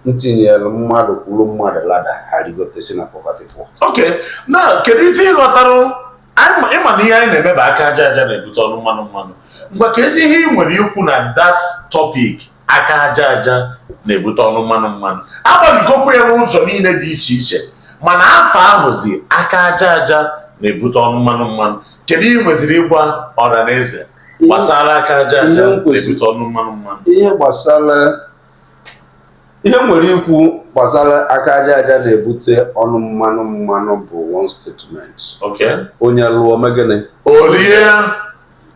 m tinyere mmadụ kwuru mmadụ ladder, ha rigote si na poverty pụọ. Okay, na kedu ife ịghọtarụ? Ịma na ihe anyị na-eme bụ aka aja aja na-ebute ọnụ mmanụ mmanụ. Ngwa, ka ezi ihe ị nwere ikwu na that topic, aka aja aja na-ebute ọnụ mmanụ mmanụ. Agbaligokwa ya n'ụzọ niile dị iche iche, mana afọ ahụzi aka aja aja na-ebute ọnụ mmanụ mmanụ, kedu ihe ị nweziri ịgwa ọra na eze gbasara aka aja aja Ihe m kwesịrị- na-ebute ọnụ mmanụ mmanụ? Ihe gbasara ihe m nwere ikwu gbasara aka aja aja na-ebute ọnụ mmanụ mmanụ bụ one statement. Onye lụọ, megịnị? Orie.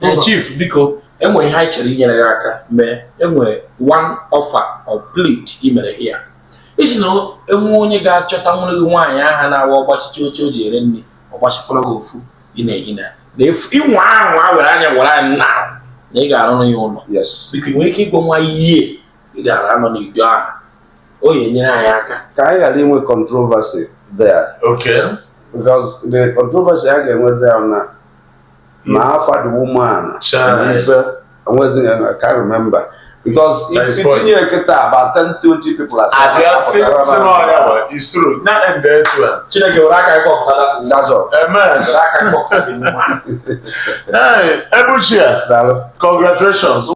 Ee, Chief, biko, enwe ihe anyị chere inyere gị aka mee. Enwe one offer or plead i mere here, isi na enwe onye ga-achọta nwere gị nwaanyị aha na-awa ọgbasicha oche o ji ere nri, ọgbasifọrọ gị ofu ị na-ehi na ịnwa ahụ a were anya were anya na ị ga-arụrụ ya ụlọ. Yes. Biko, ị nwere ike ịgwa nwa ihe ị gara anọ n'ido ahụ o ya enyere anyị aka? Ka anyị ghara inwe controversy there, because the controversy a ga-enwe there na afa the woman Chai. na ife enwezi. I can't remember because That is point. itinye kịta about 10 20 people are Abịa si n'ọhịa wa, it's true na ende etu a. Chineke were aka ịkpọpụta. That's all. Amen. Were aka ịkpọpụta dị mma. Hey, Ebuchia. Daalụ. Congratulations.